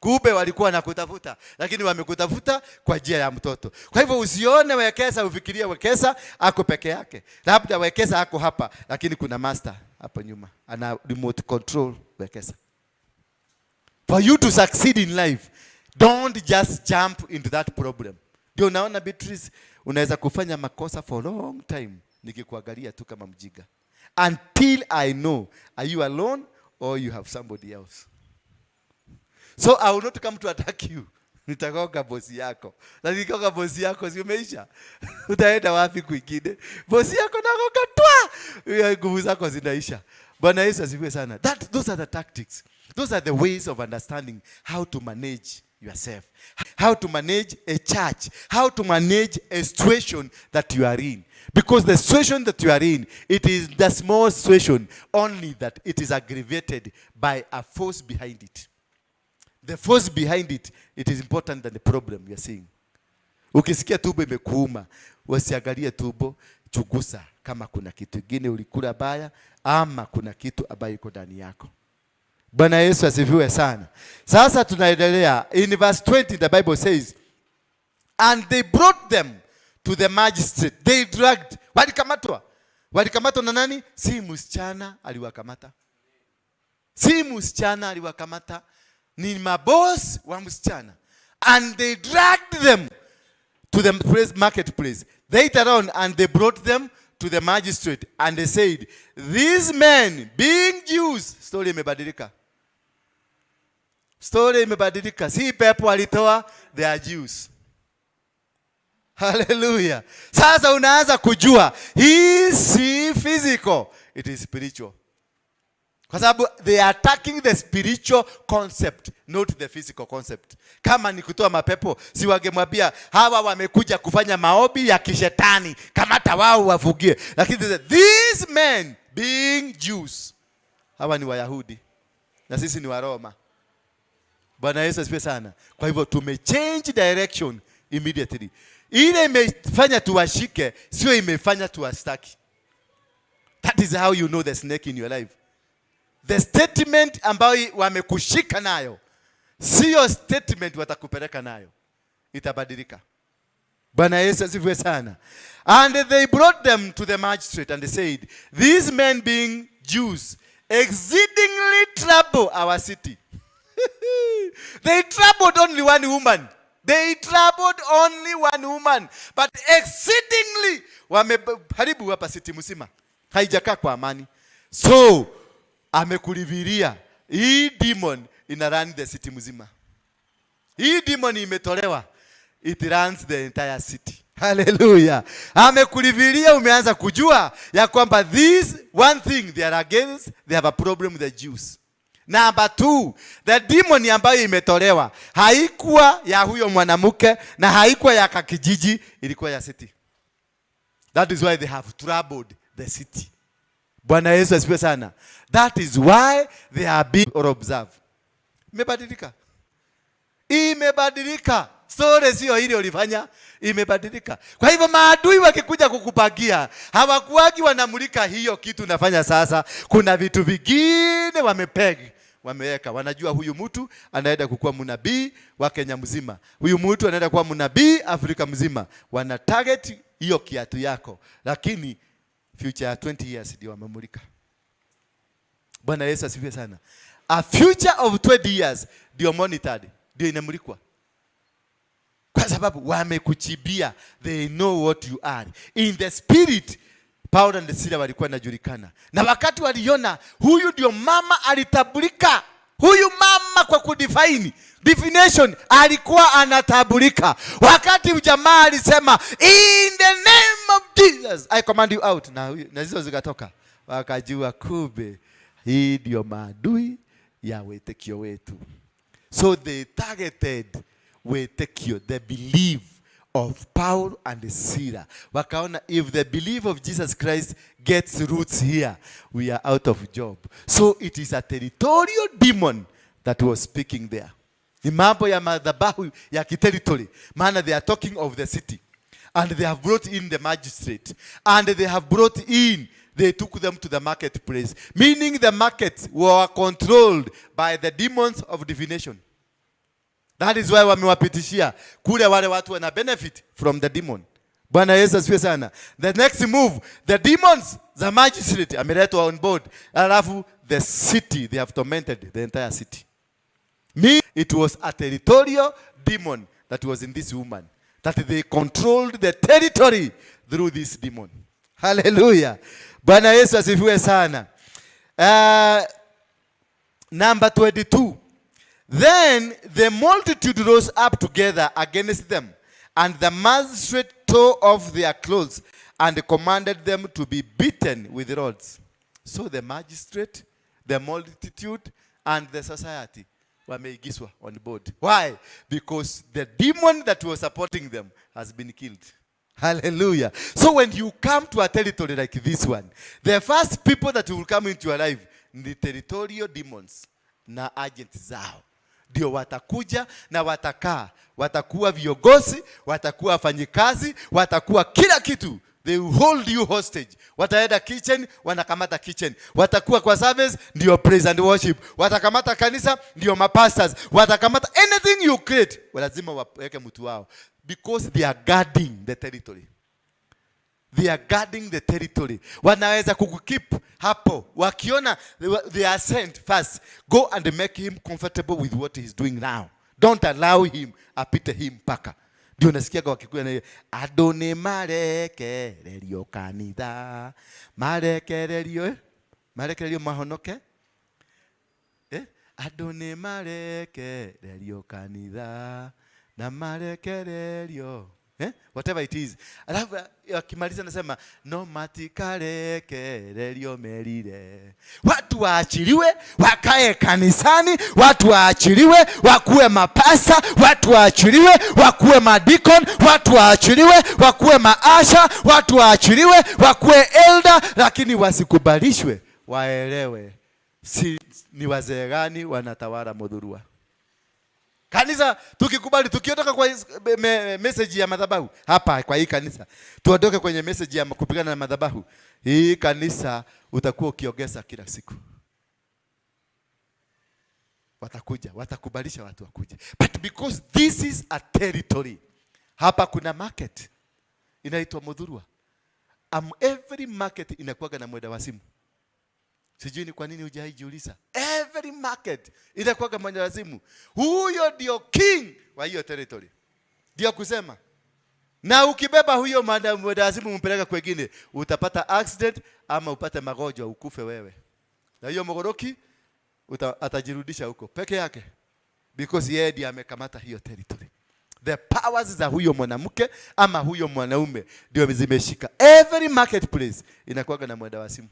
Kumbe walikuwa nakutafuta, lakini wamekutafuta kwa njia ya mtoto. Kwa hivyo usione Wekesa ufikirie Wekesa ako peke yake. Labda Wekesa ako hapa, lakini kuna master hapo nyuma ana remote control Wekesa. For you to succeed in life, don't just jump into that problem. Ndio unaona, Beatrice, unaweza kufanya makosa for long time nikikuangalia tu kama mjiga, until I know, are you alone or you have somebody else? So I will not come to attack you. Nitagonga bosi yako. Na nikigonga bosi yako, si umeisha? Utaenda wapi kwingine? Bosi yako nagonga twa. Nguvu zako zinaisha. Bwana Yesu asifiwe sana. Those are the tactics. Those are the ways of understanding how to manage yourself, how to manage a church, how to manage a situation that you are in. Because the situation that you are in, it is the small situation, only that it is aggravated by a force behind it. The force behind it, it is important than the problem you are seeing. Ukisikia tumbo imekuuma, wasiangalie tumbo, chunguza kama kuna kitu kingine ulikula baya ama kuna kitu ambayo iko ndani yako. Bwana Yesu asifiwe sana. Sasa tunaendelea. In verse 20, the Bible says, "And they brought them to the magistrate." They dragged. Walikamatwa. Walikamatwa na nani? Si msichana aliwakamata. Si msichana aliwakamata. Ni maboss wa msichana. And they dragged them to the place, marketplace. Later on, and they brought them to the magistrate and they said, "These men, being Jews," story imebadilika. Story imebadilika. Si pepo alitoa, they are Jews. Hallelujah. Sasa unaanza kujua hii si physical, it is spiritual. Kwa sababu they are attacking the spiritual concept, not the physical concept. Kama ni kutoa mapepo, si wangemwambia hawa wamekuja kufanya maombi ya kishetani, kamata wao wafungie. Lakini they said, "These men, being Jews," hawa ni Wayahudi na sisi ni Waroma. Bwana Yesu asifiwe sana. Kwa hivyo tumechange direction immediately. Ile imefanya tuwashike, sio imefanya tuwastaki. That is how you know the snake in your life. The statement ambayo wamekushika nayo sio statement watakupeleka nayo, itabadilika. Bwana Yesu asifiwe sana. And they brought them to the magistrate and they said, "These men, being Jews, exceedingly trouble our city." They troubled only one woman. They troubled only one woman. But exceedingly wameharibu hapa city mzima. Haijakaa kwa amani. So amekurevealia hii demon ina run the city mzima. Hii demon imetolewa, it runs the entire city. Hallelujah. Amekurevealia, umeanza kujua ya kwamba this one thing they are against, they have a problem with the Jews. Number two, the demon ambayo imetolewa haikuwa ya huyo mwanamke na haikuwa ya kakijiji, ilikuwa ya city. That is why they have troubled the city. Bwana Yesu asifiwe sana. That is why they are being or observed. Imebadilika. Imebadilika. Story sio ile ulifanya, imebadilika. Kwa hivyo maadui wakikuja kukupangia, hawakuwagi wanamulika hiyo kitu unafanya sasa. Kuna vitu vingine wamepeg, wameweka. Wanajua huyu mtu anaenda kukuwa mnabii wa Kenya mzima, huyu mtu anaenda kuwa mnabii Afrika mzima. Wana target hiyo kiatu yako, lakini future ya 20 years ndio wamemulika. Bwana Yesu asifiwe sana. A future of 20 years ndio monitored, ndio inamulikwa kwa sababu wamekuchimbia, they know what you are in the spirit. Paul and Sila walikuwa wanajulikana, na wakati waliona huyu ndio mama alitambulika, huyu mama kwa kudefine definition alikuwa anatambulika. Wakati jamaa alisema, "In the name of Jesus I command you out," na hizo zikatoka, wakajua kumbe hii ndio maadui ya wĩtĩkio wetu. So they targeted wĩtĩkio, the belief of Paul and Sila. Wakaona if the belief of Jesus Christ gets roots here, we are out of job. So it is a territorial demon that was speaking there. Ni mambo ya madhabahu ya kiterritory, maana they are talking of the city. And they have brought in the magistrate. And they have brought in, they took them to the marketplace. Meaning the markets were controlled by the demons of divination. That is why wamewapitishia kule, wale watu wana benefit from the demon. Bwana Yesu asifiwe sana. The next move, the demons, the magistrate ameletwa on board, alafu the city, they have tormented the entire city. Me, it was a territorial demon that was in this woman, that they controlled the territory through this demon. Hallelujah. Bwana Yesu asifiwe sana. Number 22. Then the multitude rose up together against them, and the magistrate tore off their clothes and commanded them to be beaten with rods. So the magistrate, the multitude, and the society wameingizwa on board. Why? Because the demon that was supporting them has been killed. Hallelujah. So when you come to a territory like this one, the first people that will come into your life ni territorial demons na agents zao ndio watakuja na watakaa, watakuwa viongozi, watakuwa wafanyikazi, watakuwa kila kitu. They will hold you hostage. Wataenda kitchen, wanakamata kitchen. Watakuwa kwa service, ndio praise and worship. Watakamata kanisa, ndio mapastors. Watakamata anything you create, lazima waweke mtu wao because they are guarding the territory. They are guarding the territory. Wanaweza kukukeep hapo wakiona they are sent first. Go and make him comfortable with what he's doing now. Don't allow him apite hii mpaka. Ndio nasikia kwa Wakikuyu na andũ nĩ marekererio kanitha, marekererio, eh? Marekererio mahonoke, eh? Andũ nĩ marekererio kanitha na marekererio, eh? Whatever it is. Alafu akimaliza nasema, no matikarekererio merire. Watu waachiliwe wakae kanisani, watu waachiliwe wakuwe mapasta, watu waachiliwe wakuwe madikon, watu waachiliwe wakuwe maushers, watu waachiliwe wakuwe elder, lakini wasikubalishwe waelewe si ni wazee gani wanatawala Muthurwa. Kanisa tukikubali, tukiondoka kwa message ya madhabahu hapa kwa hii kanisa, tuondoke kwenye message ya kupigana na madhabahu, hii kanisa utakuwa ukiongeza kila siku. Watakuja, watakubalisha watu wakuje, but because this is a territory, hapa kuna market inaitwa Muthurwa. Every market inakuwaga na mwenda wazimu. Sijui ni kwa nini hujaijiuliza. Every market inakuwaga mwenda wazimu. Huyo ndio king wa hiyo territory. Ndio kusema. Na ukibeba huyo mwenda wazimu umpeleka kwengine, utapata accident ama upate magonjwa ukufe wewe. Na hiyo mogoroki atajirudisha huko peke yake. Because yeye ndiye amekamata hiyo territory. The powers za huyo mwanamke ama huyo mwanaume ndio zimeshika. Every marketplace inakuwaga na mwenda wazimu.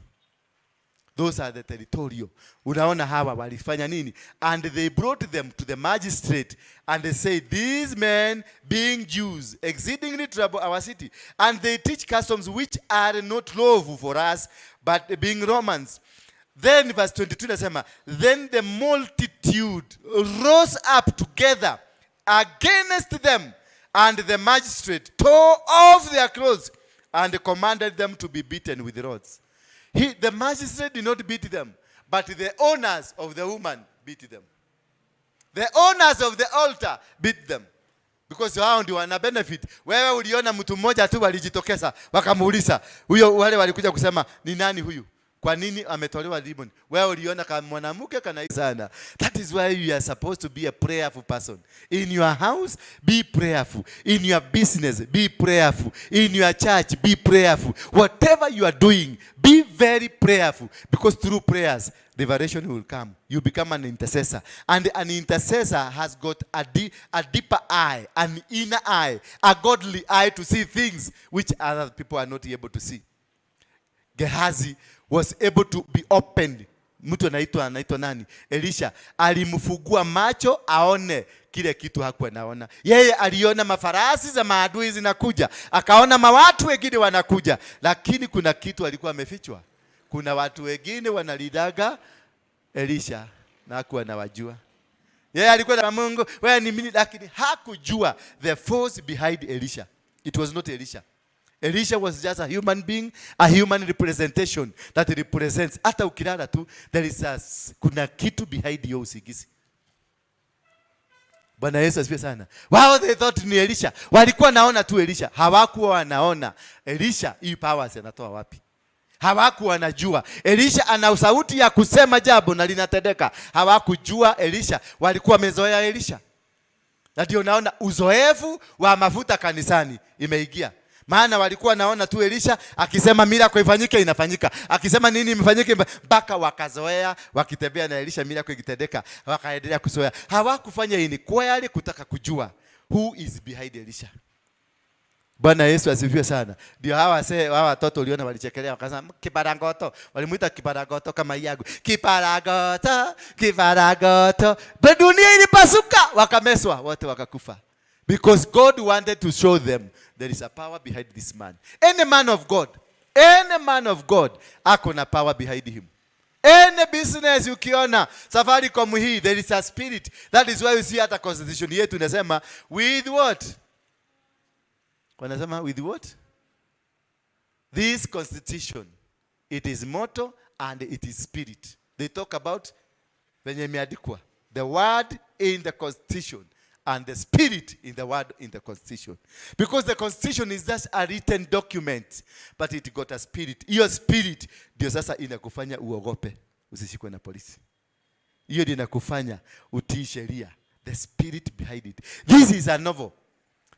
Those are the territorial. Unaona hawa walifanya nini? And they brought them to the magistrate and they said, "These men, being Jews, exceedingly trouble our city, and they teach customs which are not lawful for us, but being Romans." Then verse 22 nasema, then the multitude rose up together against them, and the magistrate tore off their clothes and commanded them to be beaten with rods. The magistrate did not beat them, but the owners of the woman beat them. The owners of the altar beat them. Because hao ndio wana benefit. Wewe uliona mtu mmoja tu walijitokeza wakamuuliza huyo, wale walikuja kusema, "Ni nani huyu? Kwa nini ametolewa demon?" Wewe uliona kama mwanamke kana sana. That is why you are supposed to be a prayerful person. In your house, be prayerful. In your business, be prayerful. In your church, be prayerful. Whatever you are doing, be very prayerful. Because through prayers, revelation will come. You become an intercessor. And an intercessor has got a deeper eye, an inner eye, a godly eye to see things which other people are not able to see. Gehazi was able to be opened. Mtu anaitwa nani? Elisha alimfungua macho aone kile kitu hakuwa naona. Yeye aliona mafarasi za maadui zinakuja, akaona mawatu wengine wanakuja, lakini kuna kitu alikuwa amefichwa. Kuna watu wengine wanalidaga Elisha na hakuwa anawajua. Yeye alikuwa na Mungu, wewe ni mimi, lakini hakujua the force behind Elisha. It was not Elisha. Elisha was just a human being, a human representation that represents. Hata ukilala tu, there is a, kuna kitu behind your usingizi. Bwana Yesu asifiwe sana. Wao they thought ni Elisha. Walikuwa naona tu Elisha. Hawakuwa wanaona Elisha hii powers anatoa wapi. Hawakuwa wanajua Elisha ana sauti ya kusema jambo na linatendeka. Hawakujua Elisha, walikuwa wamezoea Elisha. Na ndio naona uzoefu wa mafuta kanisani imeingia. Maana walikuwa naona tu Elisha akisema miracle ifanyike, inafanyika. Akisema nini imefanyike, mpaka wakazoea, wakitembea na Elisha miracle ikitendeka, wakaendelea kuzoea. Hawakufanya inquiry kutaka kujua who is behind Elisha. Bwana Yesu asifiwe sana. Ndio hawa watoto uliona walichekelea, wakasema kiparangoto, walimuita kiparangoto kama yangu. Kiparangoto, kiparangoto. Dunia ilipasuka, wakameswa wote wakakufa. Because God wanted to show them there is a power behind this man. Any man of God, any man of God ako na power behind him. Any business ukiona Safaricom hii, there is a spirit. That is why you see hata constitution yetu inasema with what? Wanasema with what? This constitution, it is mortal and it is spirit. They talk about venye imeandikwa. The word in the constitution and the spirit in the word in the constitution. Because the constitution is just a written document, but it got a spirit. Hiyo spirit ndio sasa inakufanya uogope usishikwe na polisi. Hiyo ndio inakufanya utii sheria. The spirit behind it. This is a novel.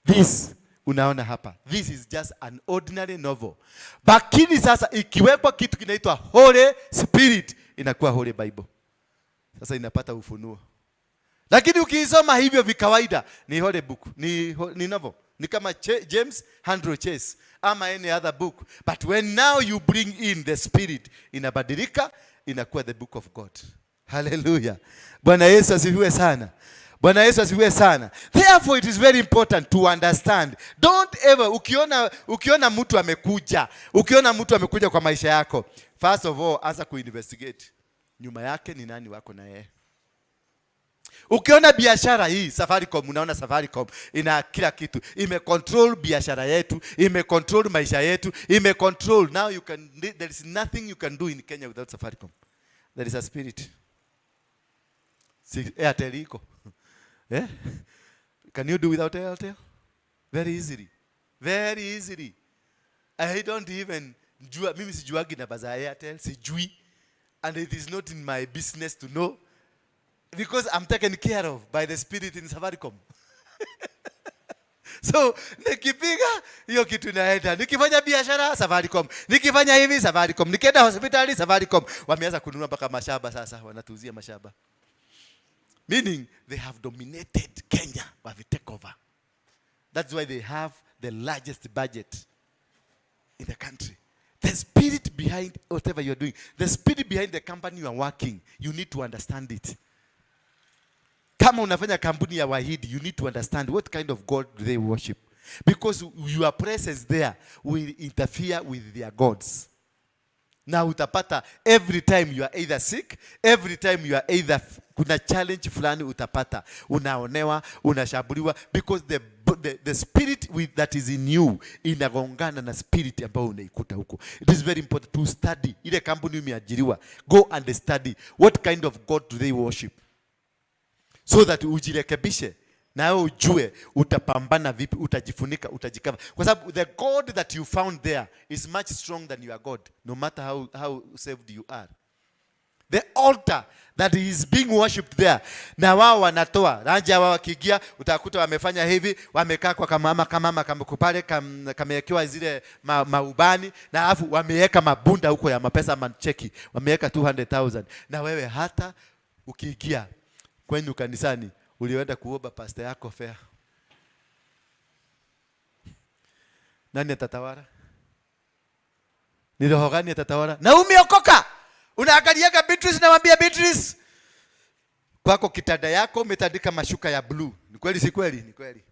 This unaona hapa. This is just an ordinary novel. Lakini sasa ikiwekwa kitu kinaitwa Holy Spirit, inakuwa Holy Bible. Sasa inapata ufunuo. Lakini ukiisoma hivyo vikawaida ni holy book, ni novel. Ni kama James Handel Chase ama any other book. But when now you bring in the spirit, inabadilika, inakuwa the book of God. Hallelujah. Bwana Yesu asifiwe sana. Bwana Yesu asifiwe sana. Therefore it is very important to understand. Don't ever ukiona mtu amekuja, ukiona mtu amekuja kwa maisha yako, first of all anza kuinvestigate. Nyuma yake ni nani wako na yeye? Ukiona biashara hii Safaricom, unaona Safaricom ina kila kitu, imecontrol biashara yetu, imecontrol maisha yetu, imecontrol. Now you can, there is nothing you can do in Kenya without Safaricom. There is a spirit. Si Airtel iko. Eh? Can you do without Airtel? Very easily. Very easily. I don't even jua, mimi sijuagi namba za Airtel, sijui. And it is not in my business to know, because I'm taken care of by the spirit in Safaricom. So nikipiga hiyo kitu inaenda, nikifanya biashara Safaricom, nikifanya hivi Safaricom, nikienda hospitali Safaricom. Wameanza kununua mpaka mashamba sasa, wanatuuzia mashamba. Meaning they have dominated Kenya, wave take over. That's why they have the largest budget in the country. The spirit behind whatever you're doing, the spirit behind the company you are working, you need to understand it. Kama unafanya kampuni ya Wahindi, you need to understand what kind of God do they worship. Because your presence there will interfere with their gods. Na utapata every time you are either sick, every time you are either kuna challenge fulani utapata, unaonewa, unashambuliwa, because the spirit that is in you inagongana na spirit ambayo unaikuta huko. It is very important to study ile kampuni umeajiriwa. Go and study what kind of God do they worship, so that ujirekebishe na wewe ujue utapambana vipi, utajifunika, utajicover, kwa sababu the God that you found there is much stronger than your God, no matter how saved you are. The altar that is being worshipped there, na wao wanatoa ranja. Wao wakiingia utakuta wamefanya hivi, wamekaa kwa kamama kama pale kamewekewa zile maubani, na alafu wameweka mabunda huko ya mapesa, macheki wameweka 200,000. Na wewe hata ukiingia kwenu kanisani ulienda kuomba pastor yako fare, nani atatawala? Ni roho gani atatawala? Na umeokoka, unaangaliaga Beatrice, namwambia Beatrice, kwako kitanda yako umetandika mashuka ya blue. Ni kweli si kweli? Ni kweli.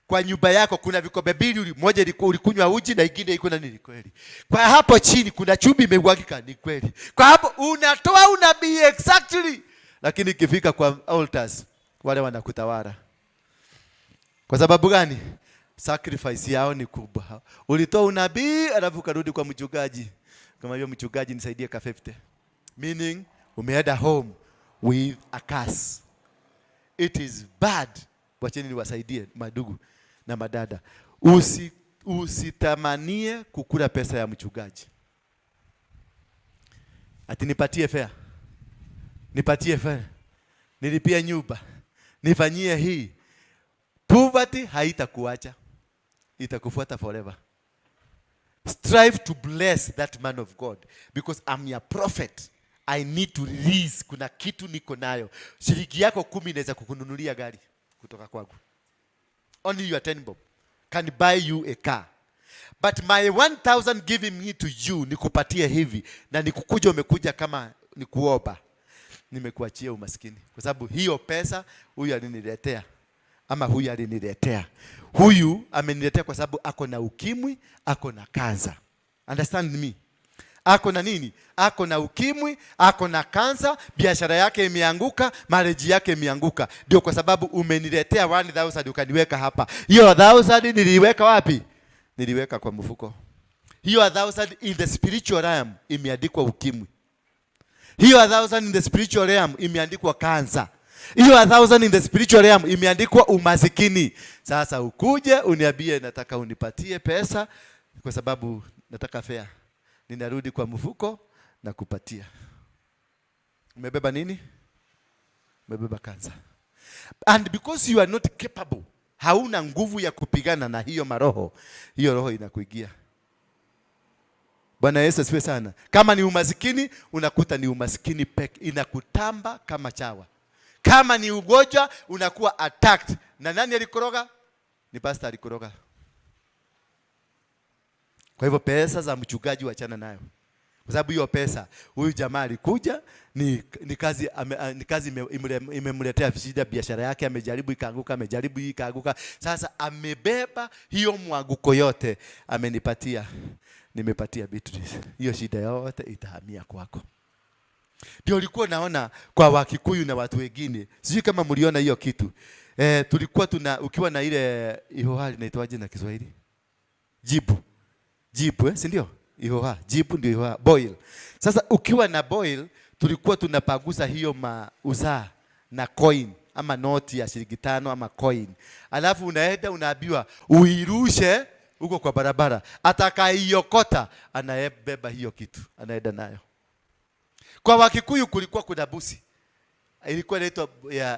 Kwa nyumba yako kuna vikombe mbili, moja ilikuwa ulikunywa uji na ingine iko na nini? Ni kweli. Kwa hapo chini kuna chumvi imemwagika. Ni kweli. Kwa hapo unatoa unabii exactly, lakini ikifika kwa altars wale wanakutawala. Kwa sababu gani? Sacrifice yao ni kubwa. Ulitoa unabii alafu ukarudi kwa mchungaji, kama hiyo mchungaji nisaidie ka 50. Meaning umeenda home with a curse. It is bad. Wacheni niwasaidie madugu na madada. Usitamanie kukula pesa ya mchungaji. Ati nipatie fare. Nipatie fare. Nilipie nyumba. Nifanyie hii. Poverty haitakuacha. Itakufuata forever. Strive to bless that man of God because I'm your prophet. I need to release. Kuna kitu niko nayo. Shilingi yako 10 inaweza kukununulia gari kutoka kwangu. Only your 10 bob can buy you a car. But my 1000 giving me to you, nikupatie hivi na nikukuja, umekuja kama nikuomba, nimekuachia umaskini, kwa sababu hiyo pesa huyu aliniletea ama huyu aliniletea. Huyu ameniletea kwa sababu ako na ukimwi, ako na kansa. Understand me? Ako na nini? Ako na ukimwi, ako na kansa, biashara yake imeanguka, marriage yake imeanguka. Ndio kwa sababu umeniletea 1000 ukaniweka hapa. Hiyo 1000 niliweka wapi? Niliweka kwa mfuko. Hiyo 1000 in the spiritual realm imeandikwa ukimwi. Hiyo 1000 in the spiritual realm imeandikwa kansa. Hiyo 1000 in the spiritual realm imeandikwa umasikini. Sasa ukuje uniambie nataka unipatie pesa kwa sababu nataka fare. Ninarudi kwa mfuko na kupatia. Umebeba nini? Umebeba kansa. And because you are not capable, hauna nguvu ya kupigana na hiyo maroho, hiyo roho inakuingia. Bwana Yesu asifiwe sana. Kama ni umasikini, unakuta ni umasikini peke, inakutamba kama chawa. Kama ni ugonjwa, unakuwa attacked. Na nani alikoroga? Ni pastor alikoroga. Kwa hivyo pesa za mchungaji wachana nayo, kwa sababu hiyo pesa huyu jamaa alikuja ni kazi imemletea shida, biashara yake amejaribu ikaanguka, amejaribu hii ikaanguka. Sasa amebeba hiyo mwanguko yote, amenipatia, nimepatia Beatrice. Hiyo shida yote itahamia kwako. Ndio ulikuwa naona kwa Wakikuyu na watu wengine, sijui kama mliona hiyo kitu. Tulikuwa tuna ukiwa na ile ihoha, inaitwaje na Kiswahili? Jibu. Jibu, si ndio? Ihoha, jibu ndio ihoha, boil. Sasa ukiwa na boil, tulikuwa tunapagusa hiyo mauzaa na coin ama noti ya shilingi 5 ama coin. Alafu unaenda unaambiwa uirushe huko kwa barabara. Atakaiokota anayebeba hiyo kitu, anaenda nayo. Kwa Wakikuyu kulikuwa kuna busi. Ilikuwa inaitwa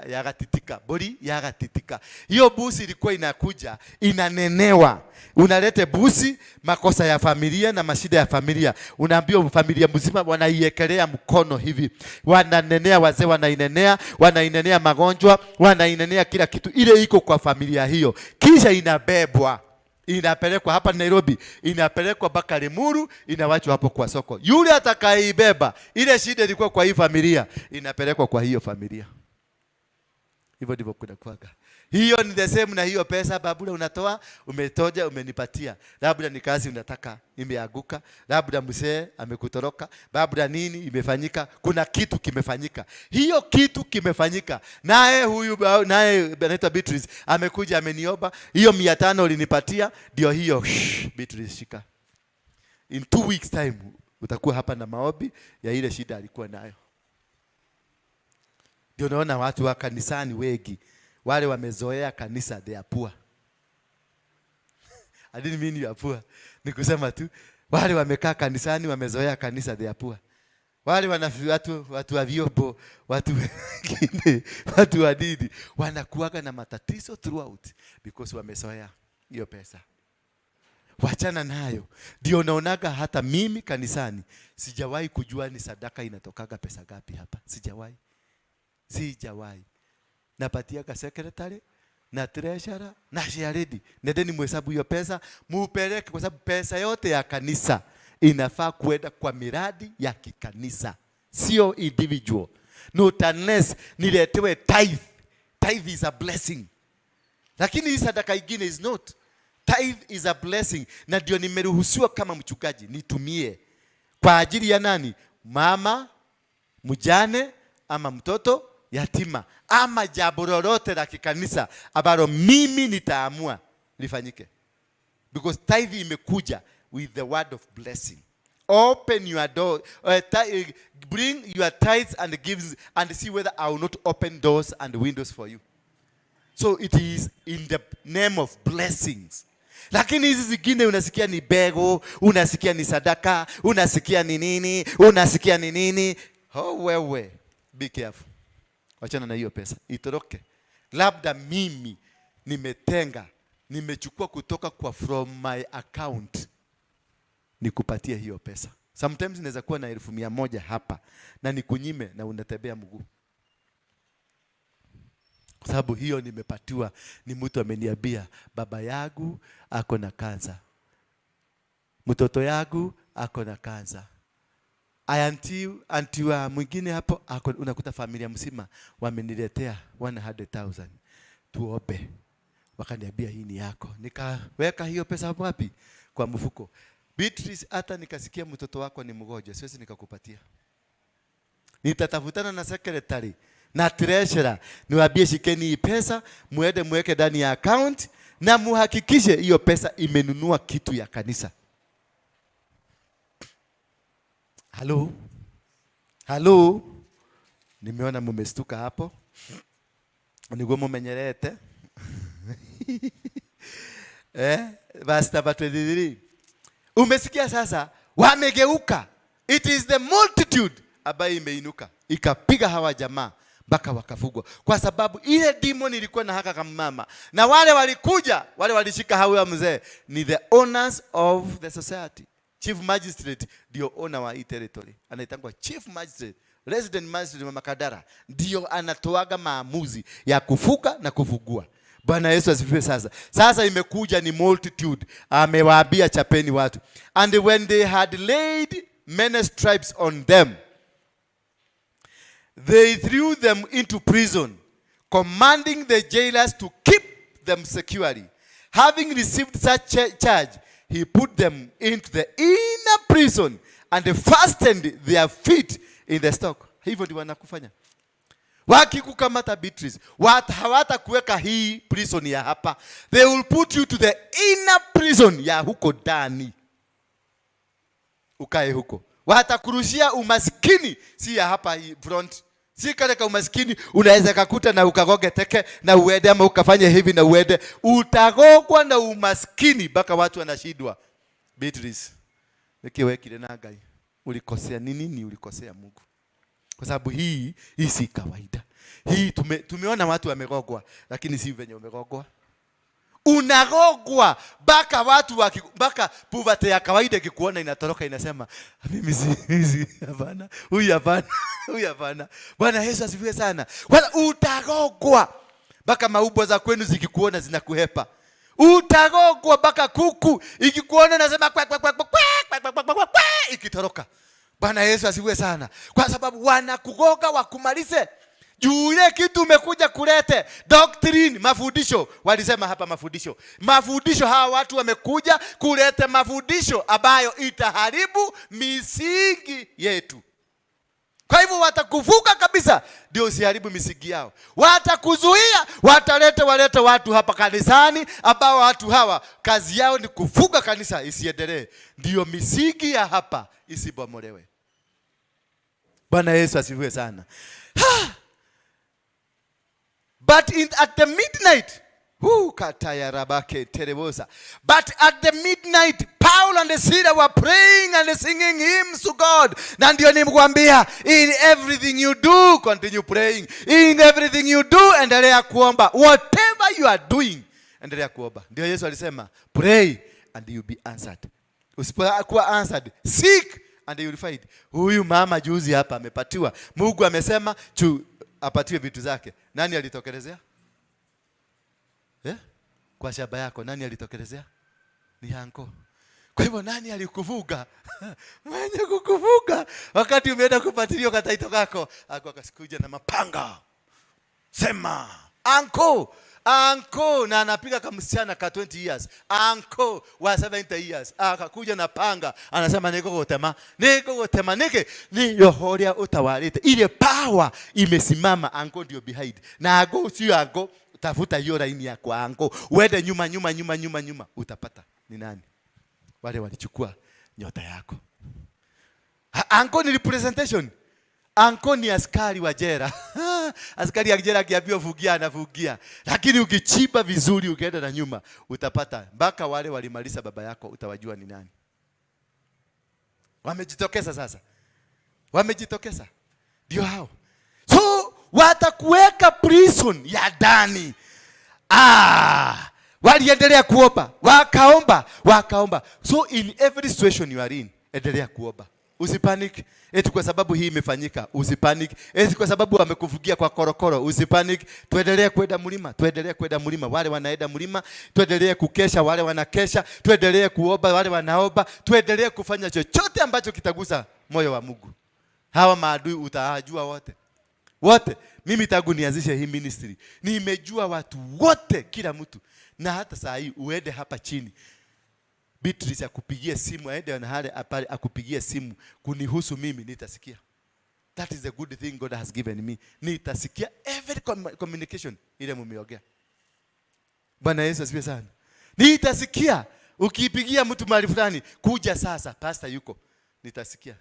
ya gatitika, bori ya gatitika. Hiyo busi ilikuwa inakuja, inanenewa. Unalete busi, makosa ya familia na mashida ya familia. Unaambiwa familia mzima wanaiekelea mkono hivi. Wananenea wazee, wanainenea, wanainenea magonjwa, wanainenea kila kitu. Ile iko kwa familia hiyo. Kisha inabebwa, inapelekwa hapa Nairobi, inapelekwa mpaka Limuru, inawachwa hapo kwa soko. Yule atakayeibeba ile shida ilikuwa kwa hii familia, inapelekwa kwa hiyo familia. Hivyo ndivyo kunakuwaga. Hiyo ni the same na hiyo pesa babula unatoa, umetoja, umenipatia. Labda ni kazi unataka imeanguka, labda mzee amekutoroka, labda nini imefanyika, kuna kitu kimefanyika. Hiyo kitu kimefanyika. Naye huyu naye anaitwa Beatrice amekuja ameniomba, hiyo 500 ulinipatia, ndio hiyo. Shh, Beatrice shika. In 2 weeks time utakuwa hapa na maombi ya ile shida alikuwa nayo. Ndio naona watu wa kanisani wengi wale wamezoea kanisa, they are poor. I didn't mean you are poor. Ni kusema tu wale wamekaa kanisani wamezoea kanisa, they are poor. Wale wana watu wa vyombo, watu wengine, watu wa dini wanakuwaga na matatizo throughout because wamezoea hiyo pesa. Wachana nayo. Ndio unaonaga hata mimi kanisani sijawahi kujua ni sadaka inatokaga pesa gapi hapa. Sijawahi. Sijawahi. Napatiaga secretary na treasurer na chairlady. Nendeni muhesabu hiyo pesa, mupeleke, kwa sababu pesa yote ya kanisa inafaa kuenda kwa miradi ya kikanisa, sio individual. Not unless niletewe tithe. Tithe is a blessing. Lakini hii sadaka ingine is not. Tithe is a blessing. Na ndio nimeruhusiwa kama mchungaji nitumie kwa ajili ya nani? Mama mjane ama mtoto yatima ama jambo lolote la kikanisa ambalo mimi nitaamua lifanyike. Because tithe imekuja with the word of blessing. Open your door, bring your tithes and gifts and see whether I will not open doors and windows for you. So it is in the name of blessings. Lakini hizi zingine unasikia ni mbegu, unasikia ni sadaka, unasikia ni nini, unasikia ni nini. Oh, wewe, be careful. Wachana na hiyo pesa itoroke. Labda mimi nimetenga, nimechukua kutoka kwa from my account nikupatie hiyo pesa. Sometimes inaweza kuwa na 100,000 hapa na nikunyime na unatembea mguu, kwa sababu hiyo nimepatiwa, ni mtu ameniambia baba yangu ako na kansa, mtoto yangu ako na kansa, auntie, auntie wa mwingine hapo ako, unakuta familia mzima wameniletea 100,000 tuombe, wakaniambia hii ni yako. Nikaweka hiyo pesa wapi? Kwa mfuko. Beatrice, hata nikasikia mtoto wako ni mgonjwa, siwezi nikakupatia. Nitatafutana na secretary na treasurer, niwaambie shikeni hii pesa, muende muweke ndani ya account na muhakikishe hiyo pesa imenunua kitu ya kanisa. Halo, halo, nimeona mumestuka hapo, niguo mumenyerete. Verse number 23. Umesikia sasa, wamegeuka. It is the multitude ambayo imeinuka ikapiga hawa jamaa mpaka wakafugwa, kwa sababu ile demon ilikuwa na haka kama mama, na wale walikuja, wale walishika hawa mzee ni the owners of the society. Chief magistrate ndio owner wa hii territory, anaitangwa chief magistrate, resident magistrate wa Makadara, ndio anatoaga maamuzi ya kufuka na kufugua. Bwana Yesu asifiwe. Sasa imekuja ni multitude, amewaambia chapeni watu. And when they had laid many stripes on them, they threw them into prison, commanding the jailers to keep them securely. Having received such charge, he put them into the inner prison and fastened their feet in the stock. Hivyo ndivyo wanakufanya. Wakikukamata Beatrice, hawatakuweka hii prison ya hapa. They will put you to the inner prison ya huko ndani. Ukae huko. Watakurushia umaskini, si ya hapa hii front. Si kale ka umaskini unaweza kakuta na ukagoge teke na uende ama ukafanye hivi na uende. Utagogwa na umaskini mpaka watu wanashindwa. Beatrice, nikiwekile na Ngai. Ulikosea ni nini? Ulikosea Mungu. Kwa sababu hii si kawaida. Hii tumeona watu wamegogwa, lakini si venye umegogwa. Unagogwa mpaka watu mpaka poverty ya kawaida ikikuona inatoroka, inasema mimi si hapana, huyu hapana, huyu hapana. Bwana Yesu asifiwe sana. Kwanza utagogwa mpaka maubwa za kwenu zikikuona zinakuhepa. Utagogwa mpaka kuku ikikuona inasema kwe, kwe, kwe, kwe, kwe, kwe, kwe, kwe, kwe, kwe, ikitoroka. Bwana Yesu asifiwe sana. Kwa sababu wanakugoga wakumalize. Juu ile kitu umekuja kulete doctrine, mafundisho. Walisema hapa mafundisho. Mafundisho, hawa watu wamekuja kulete mafundisho ambayo itaharibu misingi yetu. Kwa hivyo watakuvuka kabisa ndio usiharibu misingi yao. Watakuzuia, watalete walete watu hapa kanisani ambao watu hawa kazi yao ni kuvuka kanisa isiendelee. Ndio misingi ya hapa isibomolewe. Bwana Yesu asifiwe sana. Ha! But at the midnight, who kataya rabake terebosa. But at the midnight, Paul and Sila were praying and singing hymns to God. Na ndio nimkwambia, in everything you do, continue praying. In everything you do, endelea kuomba. Whatever you are doing, endelea kuomba. Ndio Yesu alisema, pray and you'll be answered. Usipokuwa answered, seek and you will find. Huyu mama juzi hapa amepatiwa. Mungu amesema chu apatiwe vitu zake. Nani alitokelezea? Kwa shamba yako nani alitokelezea? Ni anko. Kwa hivyo nani alikuvuga? Mwenye kukuvuga wakati umeenda kupatilia kataito kako, ako akasikuja na mapanga. Sema, anko, anko, na anapiga kama msichana ka 20 years. Anko wa 70 years. Akakuja na panga, anasema niko gutema, niko gutema, nike ni roho ria utawalite. Ile power imesimama, anko ndio behind. Na anko sio anko, tafuta hiyo line ya kwa anko. Uende nyuma nyuma nyuma nyuma nyuma, utapata ni nani? Wale walichukua nyota yako. Anko ni representation. Anko ni askari wa jela. Askari wa jela akiambiwa fungia, anafungia. Lakini ukichimba vizuri, ukienda na nyuma, utapata mpaka wale walimaliza baba yako, utawajua ni nani. Wamejitokeza sasa, wamejitokeza, ndio hao. So watakuweka prison ya ndani. Ah, waliendelea kuomba, wakaomba, wakaomba. So in every situation you are in, endelea kuomba. Usipanic eti kwa sababu hii imefanyika, usipanic eti kwa sababu wamekufungia kwa korokoro, usipanic. Tuendelee kwenda mlima, tuendelee kwenda mlima, wale wanaenda mlima, tuendelee kukesha, wale wanakesha, tuendelee kuomba, wale wanaomba, tuendelee kufanya chochote ambacho kitagusa moyo wa Mungu. Hawa maadui utawajua wote wote. Mimi tangu nianzishe hii ministry nimejua watu wote, kila mtu, na hata saa hii uende hapa chini, Beatrice akupigie simu, aende na hale pale akupigie simu kunihusu mimi, nitasikia. That is a good thing God has given me. Nitasikia every communication ile mumeongea. Bwana Yesu asifiwe sana. Nitasikia ukipigia mtu mahali fulani, "Kuja sasa, pastor yuko." Nitasikia.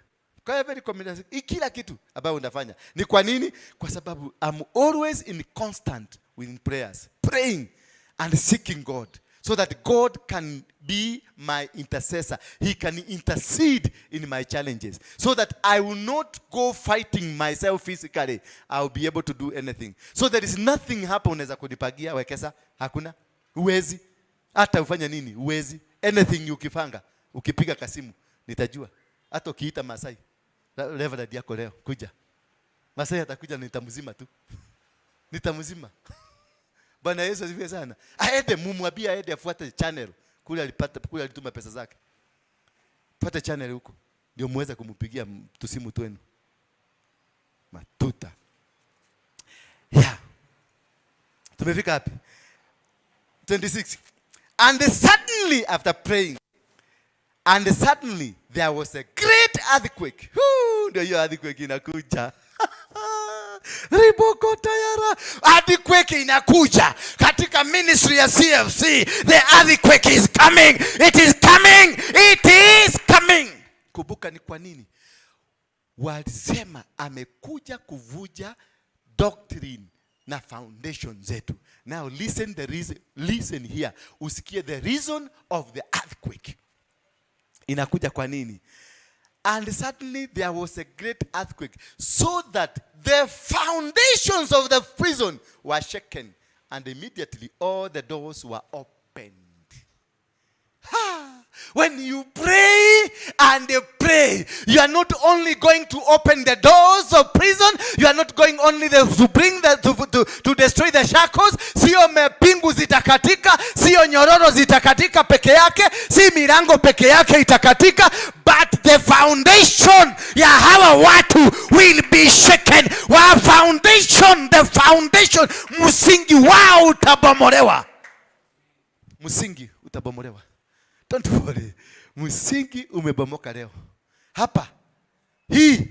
Kwa every communication, kila kitu ambayo unafanya. Ni kwa nini? Kwa sababu I'm always in constant with prayers, praying and seeking God so that God can be my intercessor. He can intercede in my challenges so that I will not go fighting myself physically. I will be able to do anything. So there is nothing hapa unaweza kunipagia Wekesa, hakuna. Huwezi. Hata ufanye nini, huwezi. Anything ukipanga, ukipiga kasimu, nitajua. Hata ukiita Masai, "Reverend yako leo, kuja." Masai atakuja, nitamzima tu. Nitamzima. Bwana Yesu asifiwe sana. Aende, mumwambie aende afuate channel. Kule alipata, kule alituma pesa zake. Fuate channel huko. Ndio muweze kumpigia tusimu twenu. Matuta. Yeah. Tumefika wapi? 26. And suddenly after praying, and suddenly there was a great earthquake. Whoo, ndio hiyo earthquake inakuja. Riboko tayara. Earthquake inakuja katika ministry ya CFC. The earthquake is coming. It is coming. It is coming. Kumbuka ni kwa nini walisema amekuja kuvunja doctrine na foundation zetu. Now listen the reason, listen here, usikie the reason of the earthquake inakuja kwa nini. And suddenly there was a great earthquake, so that the foundations of the prison were shaken, and immediately all the doors were opened. Ha! When you pray and pray, you are not only going to open the doors of prison, you are not going only to bring the, to destroy the shackles. Sio mapingu zitakatika, sio nyororo zitakatika peke yake, si milango peke yake itakatika, but the foundation ya hawa watu will be shaken. Wa foundation, the foundation, msingi wao utabomolewa. Msingi utabomolewa. Don't worry. Msingi umebomoka leo. Hapa. Hii.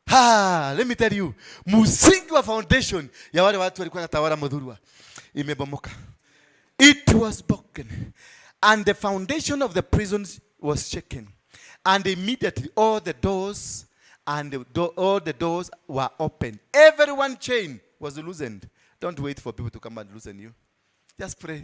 Ha, let me tell you. Msingi wa foundation ya wale watu walikuwa wanatawala Muthurwa imebomoka. It was broken. And the foundation of the prisons was shaken. And immediately all the doors and all the doors were opened. Every one chain was loosened. Don't wait for people to come and loosen you. Just pray.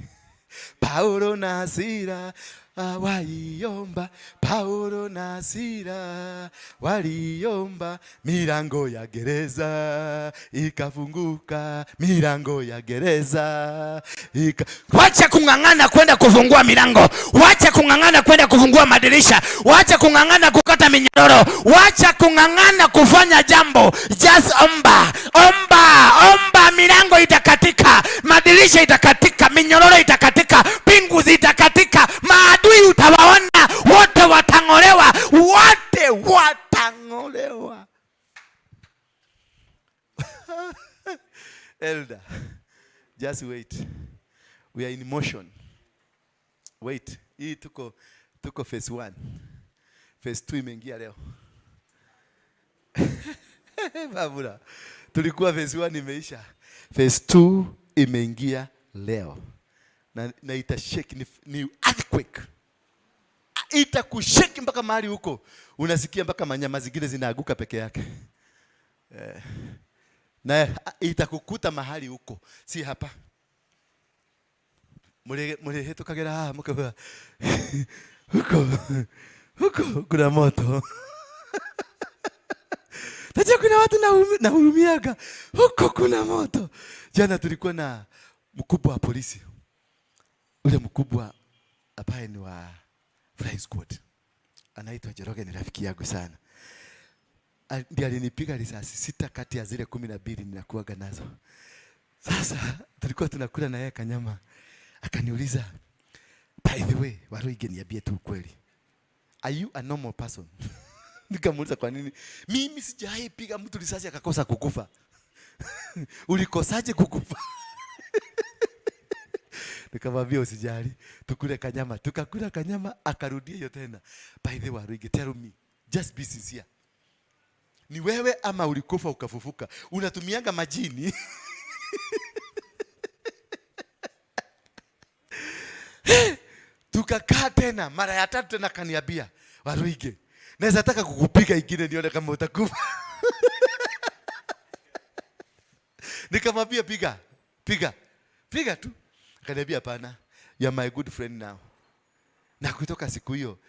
Paulo na Sila waliomba, Paulo na Sila waliomba, milango ya gereza ikafunguka, milango ya gereza ika. Wacha kung'ang'ana kwenda kufungua milango, wacha kung'ang'ana kwenda kufungua madirisha, wacha kung'ang'ana kukata minyororo, wacha kung'ang'ana kufanya jambo. Just omba, omba, omba, milango itakatika, madirisha itakatika, minyororo itakatika, pingu zitakatika, maadui utawaona wote watang'olewa, wote watang'olewa. Elder, just wait. We are in motion. Wait. Hii tuko phase 1. Phase 2 imeingia leo. Babura. Tulikuwa phase 1 imeisha. Phase 2 imeingia leo. Na itashake, ni earthquake. Itakushake mpaka mahali huko. Unasikia mpaka manyama zingine zinaaguka peke yake. Na itakukuta mahali huko, si hapa. Mlihĩtũkagĩra haha mũkauga huko huko kuna moto. Najua kuna watu nahurumiaga huko kuna moto. Jana tulikuwa na mkubwa wa polisi, ule mkubwa ambaye ni wa Flying Squad, anaitwa Njoroge, ni rafiki yangu sana. Ndiye alinipiga risasi 6 kati ya zile 12 ninakuwaga nazo. Sasa tulikuwa tunakula na yeye kanyama, akaniuliza, by the way, Waruinge, niambie tu ukweli, are you a normal person? Nikamuuliza kwa nini? Mimi sijawahi piga mtu risasi akakosa kukufa. Ulikosaje kukufa? Nikamwambia usijali, tukule kanyama. Tukakula kanyama, akarudia hiyo tena. By the way, Waruinge, tell me, just be sincere. Ni wewe ama ulikufa ukafufuka? Unatumianga majini? Tukakaa tena mara ya tatu tena, akaniambia, Waruinge, naweza taka kukupiga ingine nione kama utakufa. Nikamwambia piga, piga, piga tu. Akaniambia hapana, you are my good friend now. Na kutoka siku hiyo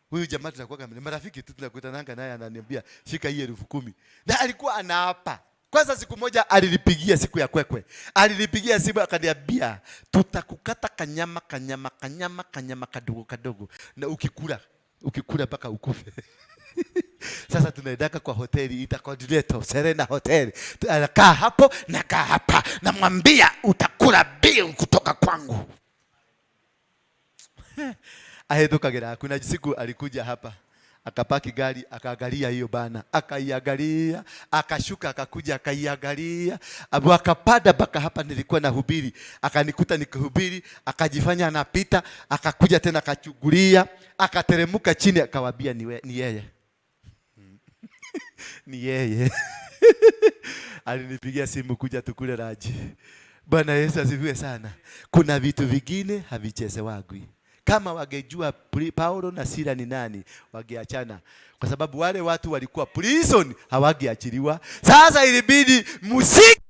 huyu jamaa tunakuwa kama marafiki tu, tunakutananga naye, ananiambia shika hii 10,000. Na alikuwa anaapa. Kwanza siku moja alinipigia siku ya kwekwe. Alinipigia simu akaniambia tutakukata kanyama kanyama kanyama kanyama kadogo kadogo, na ukikula mpaka ukufe. Sasa tunaendaka kwa hoteli Intercontinental, Serena Hotel. Anakaa hapo na kaa hapa, namwambia utakula bill kutoka kwangu. Ahethũkagĩra. Kuna siku alikuja hapa akapaki gari, akaangalia hiyo bana, akaiangalia, akashuka, akakuja akaiangalia, abu akapanda mpaka hapa nilikuwa nahubiri, akanikuta nikihubiri, akajifanya anapita, akakuja tena akachungulia, akateremka chini, akawaambia ni yeye. Ni yeye. Alinipigia simu kuja tukule raji. Bwana Yesu asifiwe sana. Kuna vitu vingine havichezewagwi. Kama wangejua Paulo na Sila ni nani, wangeachana. Kwa sababu wale watu walikuwa prison, hawangeachiliwa. Sasa ilibidi musiki.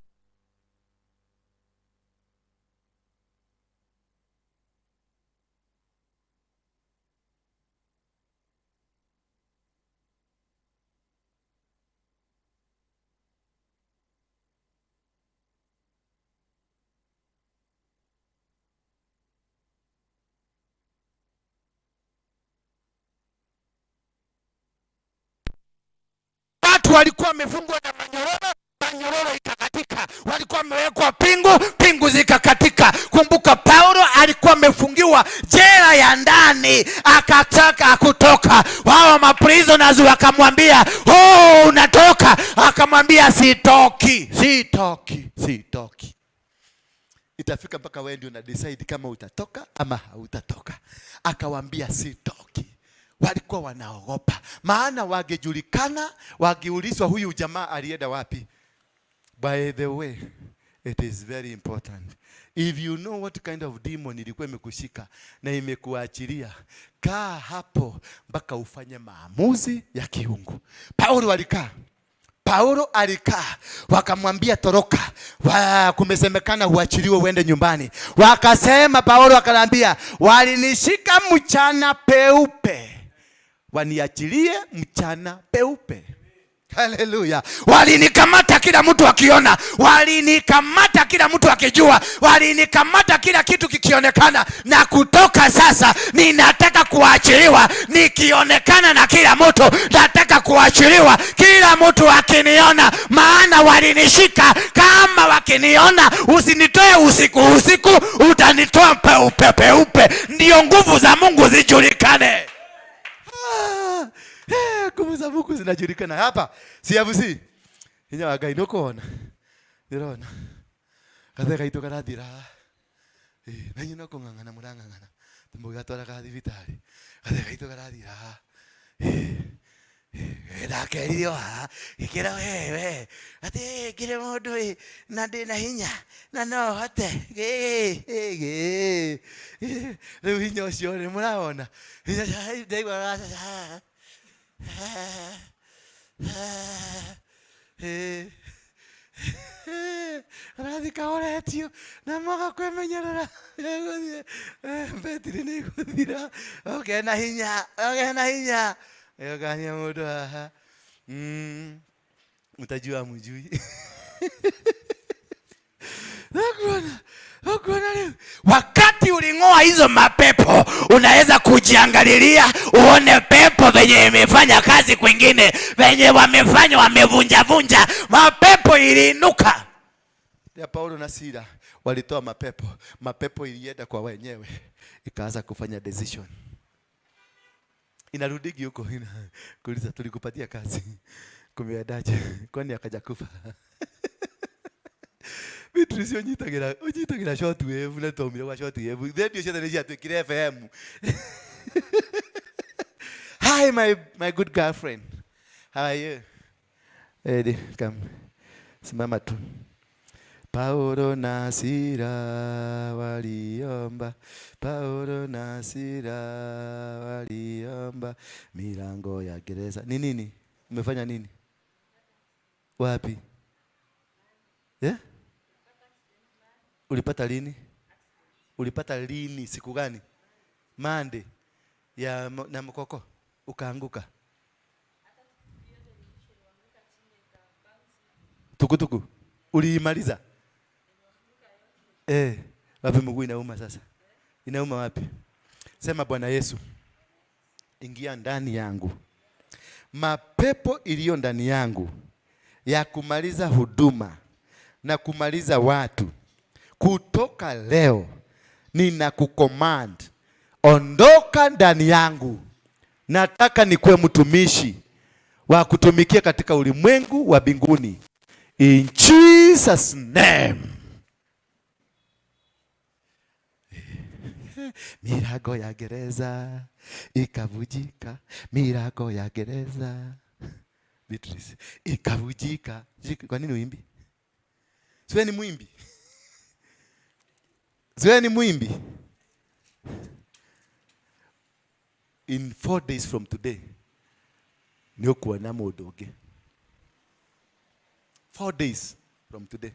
Watu walikuwa wamefungwa na manyororo, manyororo ikakatika. Walikuwa wamewekwa pingu, pingu zikakatika. Kumbuka Paulo alikuwa amefungiwa jela ya ndani, akataka kutoka. Wao maprisoners wakamwambia, oh, unatoka? Akamwambia sitoki, sitoki, sitoki. Itafika mpaka wewe ndio una decide kama utatoka ama hautatoka. Akawambia sitoki. Walikuwa wanaogopa, maana wangejulikana, wangeulizwa huyu jamaa alienda wapi. By the way, it is very important. If you know what kind of demon ilikuwa imekushika na imekuachilia, kaa hapo mpaka ufanye maamuzi ya kiungu. Paulo alikaa. Paulo alikaa, wakamwambia toroka. Kumesemekana uachiliwe uende nyumbani. Wakasema, Paulo akamwambia, walinishika mchana peupe, waniachilie mchana peupe. Haleluya. Walinikamata kila mtu akiona, walinikamata kila mtu akijua, walinikamata kila kitu kikionekana. Na kutoka sasa ninataka kuachiliwa, nikionekana na kila mtu. Nataka kuachiliwa kila mtu akiniona, maana walinishika. Kama wakiniona, usinitoe usiku usiku, utanitoa peupe peupe, ndio nguvu za Mungu zijulikane. Nguvu za Mungu zinajulikana hapa. CFC. Hinya wa Ngai nũkuona. Ndĩrona. Gathe gaitũ karathira. Na inyuĩ no kũng'ang'ana mũrang'ang'ana. Tũmũgatwaraga thibitarĩ. Gathe gaitũ karathira. Ndakerire haha, gĩkĩra we, we. Atĩ ngĩrĩ mũndũ ĩ, na ndĩna hinya, na no hote. Gĩ, gĩ, gĩ. Rĩu hinya ũcio rĩ, mũrawona? Hinya ũcio, ndaigua Hey. Rathi kaoretio na mwaga kwemenyerera betiri nĩ ĩgũthira ũgĩe na hinya, ũgĩe na hinya ũgania mũndũ haha. Mtajua mjui. Nakuona, nakuona leo. Wakati uling'oa hizo mapepo, unaweza kujiangalilia uone pepo venye imefanya kazi kwingine, venye wamefanya wamevunja vunja mapepo iliinuka. Ya Paulo na Sila walitoa mapepo, mapepo ilienda kwa wenyewe ikaanza kufanya decision. Inarudigi huko ina kuuliza tulikupatia kazi kumiendaje? Kwani akaja kufa? Beatrice unyitagira unyitagira short wave na twaumire kwa short wave radio ciothe nĩ ciatuĩkire FM. Hi my good girlfriend, how are you? Eddie, come, simama tu. Paulo na Sila waliomba, Paulo na Sila waliomba milango ya gereza. Ni nini? Umefanya nini? Wapi? Yeah? Ulipata lini? Ulipata lini? Siku gani? Mande ya na mkoko ukaanguka. Tukutuku uliimaliza? Wapi mguu inauma sasa? Inauma wapi? Sema Bwana Yesu, ingia ndani yangu. Mapepo iliyo ndani yangu ya kumaliza huduma na kumaliza watu, kutoka leo ninakucommand, ondoka ndani yangu. Nataka nikuwe mtumishi wa kutumikia katika ulimwengu wa mbinguni. In Jesus name. Milango ya gereza ikavujika, milango ya gereza Beatrice ikavujika. Kwa nini uimbi? Siwe ni mwimbi. Siwe ni mwimbi. In 4 days from today nĩ ũkuona mũndũ ũngĩ. 4 days from today.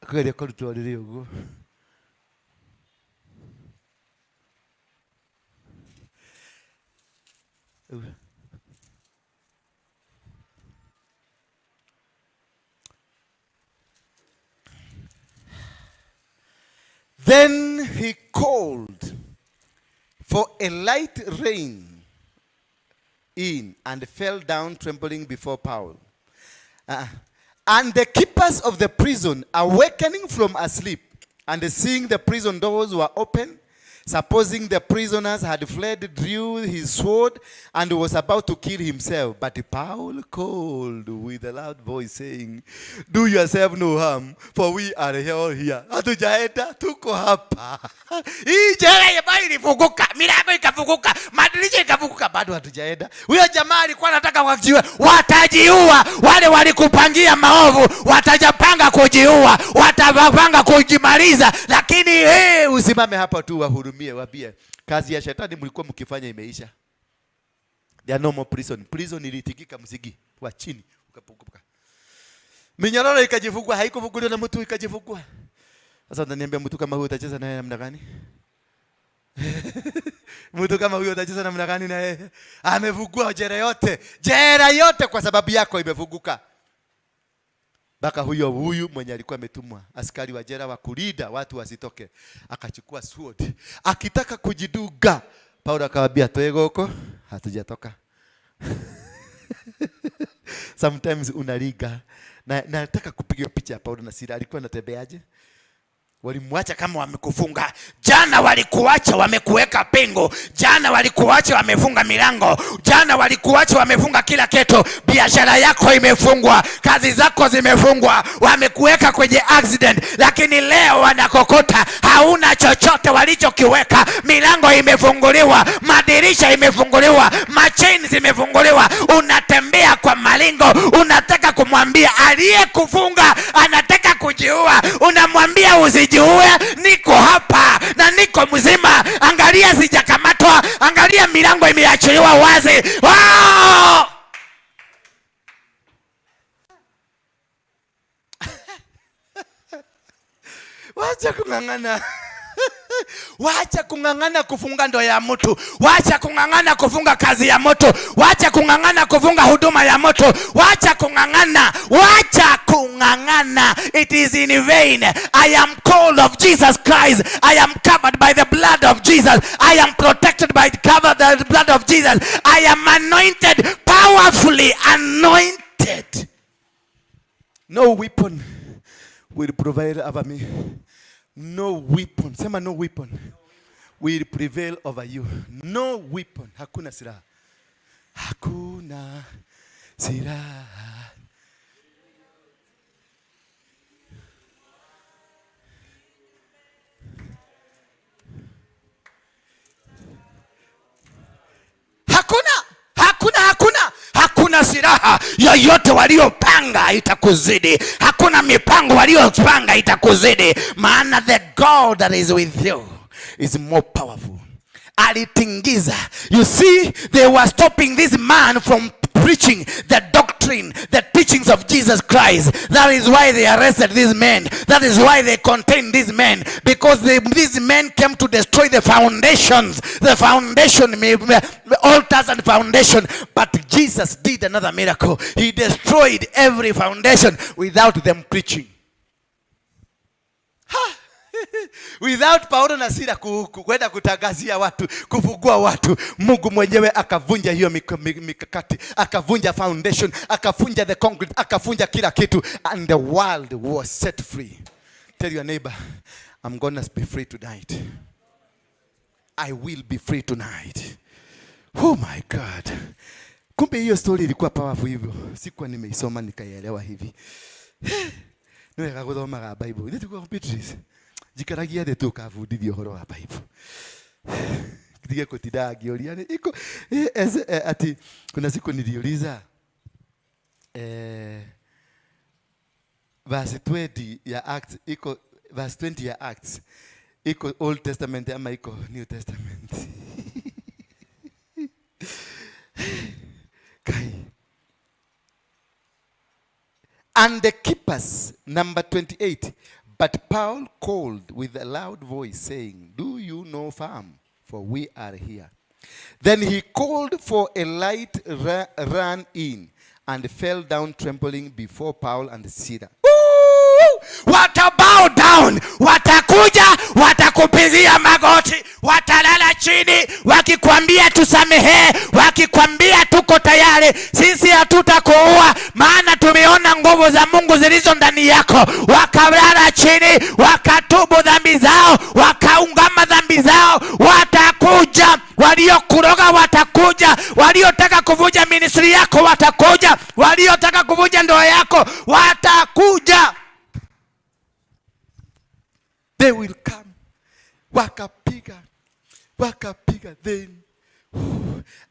Kũgeria kũrutwo rĩrĩ ũguo. Then he called for a light rain in and fell down trembling before Paul. And the keepers of the prison, awakening from asleep and seeing the prison doors were open, supposing the prisoners had fled, drew his sword and was about to kill himself. But Paul called with a loud voice, saying, Do yourself no harm, for we are all here. Hatujaenda, tuko hapa. Hii jela ambayo ilifunguka, milango ikafunguka, madirisha ikafunguka, bado hatujaenda. Huyo jamaa alikuwa anataka wajiue, watajiua. Wale walikupangia maovu watajapanga kujiua, watapanga kujimaliza, lakini hey, usimame hapa tu wahurumie, waambie kazi ya shetani mlikuwa mkifanya imeisha. There are no more prison. Prison ilitikika mzigi wa chini ukapunguka. Minyororo ikajifungua, haikufunguliwa na mtu, ikajifungua. Sasa unaniambia mtu kama huyo utacheza naye namna gani? Mtu kama huyo utacheza namna gani na yeye? Amefungua jela yote. Jela yote kwa sababu yako imefunguka. Baka huyu mwenye alikuwa ametumwa, askari wa jela wa kulinda watu wasitoke, akachukua sword akitaka kujiduga. Paulo akamwambia, toe goko, hatujatoka. Sometimes unaliga. Na nataka kupiga picha ya Paulo na Sila. Alikuwa anatembeaje? Walimwacha kama wamekufunga. Jana walikuacha wamekuweka pingu. Jana walikuacha wamefunga milango. Jana walikuacha wamefunga kila kitu. Biashara yako imefungwa, kazi zako zimefungwa, wamekuweka kwenye accident. Lakini leo wanakokota, hauna chochote walichokiweka. Milango imefunguliwa, madirisha imefunguliwa, machain zimefunguliwa. Unatembea kwa malingo. Unataka kumwambia aliyekufunga anataka kujiua, unamwambia usijiue, niko hapa na niko mzima. Angalia, sijakamatwa. Angalia, milango imeachiliwa wazi. Wow! Wacha kung'ang'ana. Wacha kung'ang'ana kufunga ndoa ya mtu, wacha kung'ang'ana kufunga kazi ya mtu, wacha kung'ang'ana kufunga huduma ya mtu, wacha kung'ang'ana, wacha kung'ang'ana. It is in vain. I am called of Jesus Christ. I am covered by the blood of Jesus. I am protected by the cover the blood of Jesus. I am anointed, powerfully anointed. No weapon will prevail over me. No weapon. Sema, no weapon will prevail over you. No weapon. Hakuna silaha. Hakuna silaha. Hakuna, hakuna, hakuna, hakuna silaha yoyote waliopanga itakuzidi. Hakuna mipango waliopanga itakuzidi, maana the God that is with you is more powerful. Alitingiza. You see, they were stopping this man from preaching the doctrine, the teachings of Jesus Christ. That is why they arrested these men. That is why they contained these men. Because these men came to destroy the foundations, the foundation, altars and foundation. But Jesus did another miracle. He destroyed every foundation without them preaching. Without Paulo na Sila kwenda kutangazia watu, kufungua watu, Mungu mwenyewe akavunja hiyo mikakati, akavunja foundation, akavunja the concrete, akavunja kila kitu, and the world was set free. Tell your neighbor, "I'm gonna be free tonight. I will be free tonight." Oh my God. Kumbe hiyo story ilikuwa powerful hivyo. Sikuwa nimeisoma nikaielewa hivi. Nĩ wega gũthomaga Bible. Ithuĩ tikuwa Beatrice. Njikaragia thĩ tu ũkabundithia ũhoro wa Bible. Ndige kũtinda ngĩũria nĩ iko ati kuna siku niliuliza, verse 20 ya Acts iko, verse 20 ya Acts iko Old Testament ama iko New Testament? Kai. And the keepers, number 28. But Paul called with a loud voice, saying, "Do you no harm? For we are here." Then he called for a light, ran in, and fell down trembling before Paul and Sila. Watabow down, watakuja, watakupigia magoti, watalala chini, wakikwambia tusamehe, wakikwambia tuko tayari, sisi hatutakuua, maana tumeona nguvu za Mungu zilizo ndani yako. Wakalala chini, wakatubu dhambi zao, wakaungama dhambi zao. Watakuja, waliokuroga watakuja, waliotaka kuvunja ministry yako watakuja, waliotaka kuvunja ndoa yako watakuja. They will come. Wakapiga, wakapiga. Then,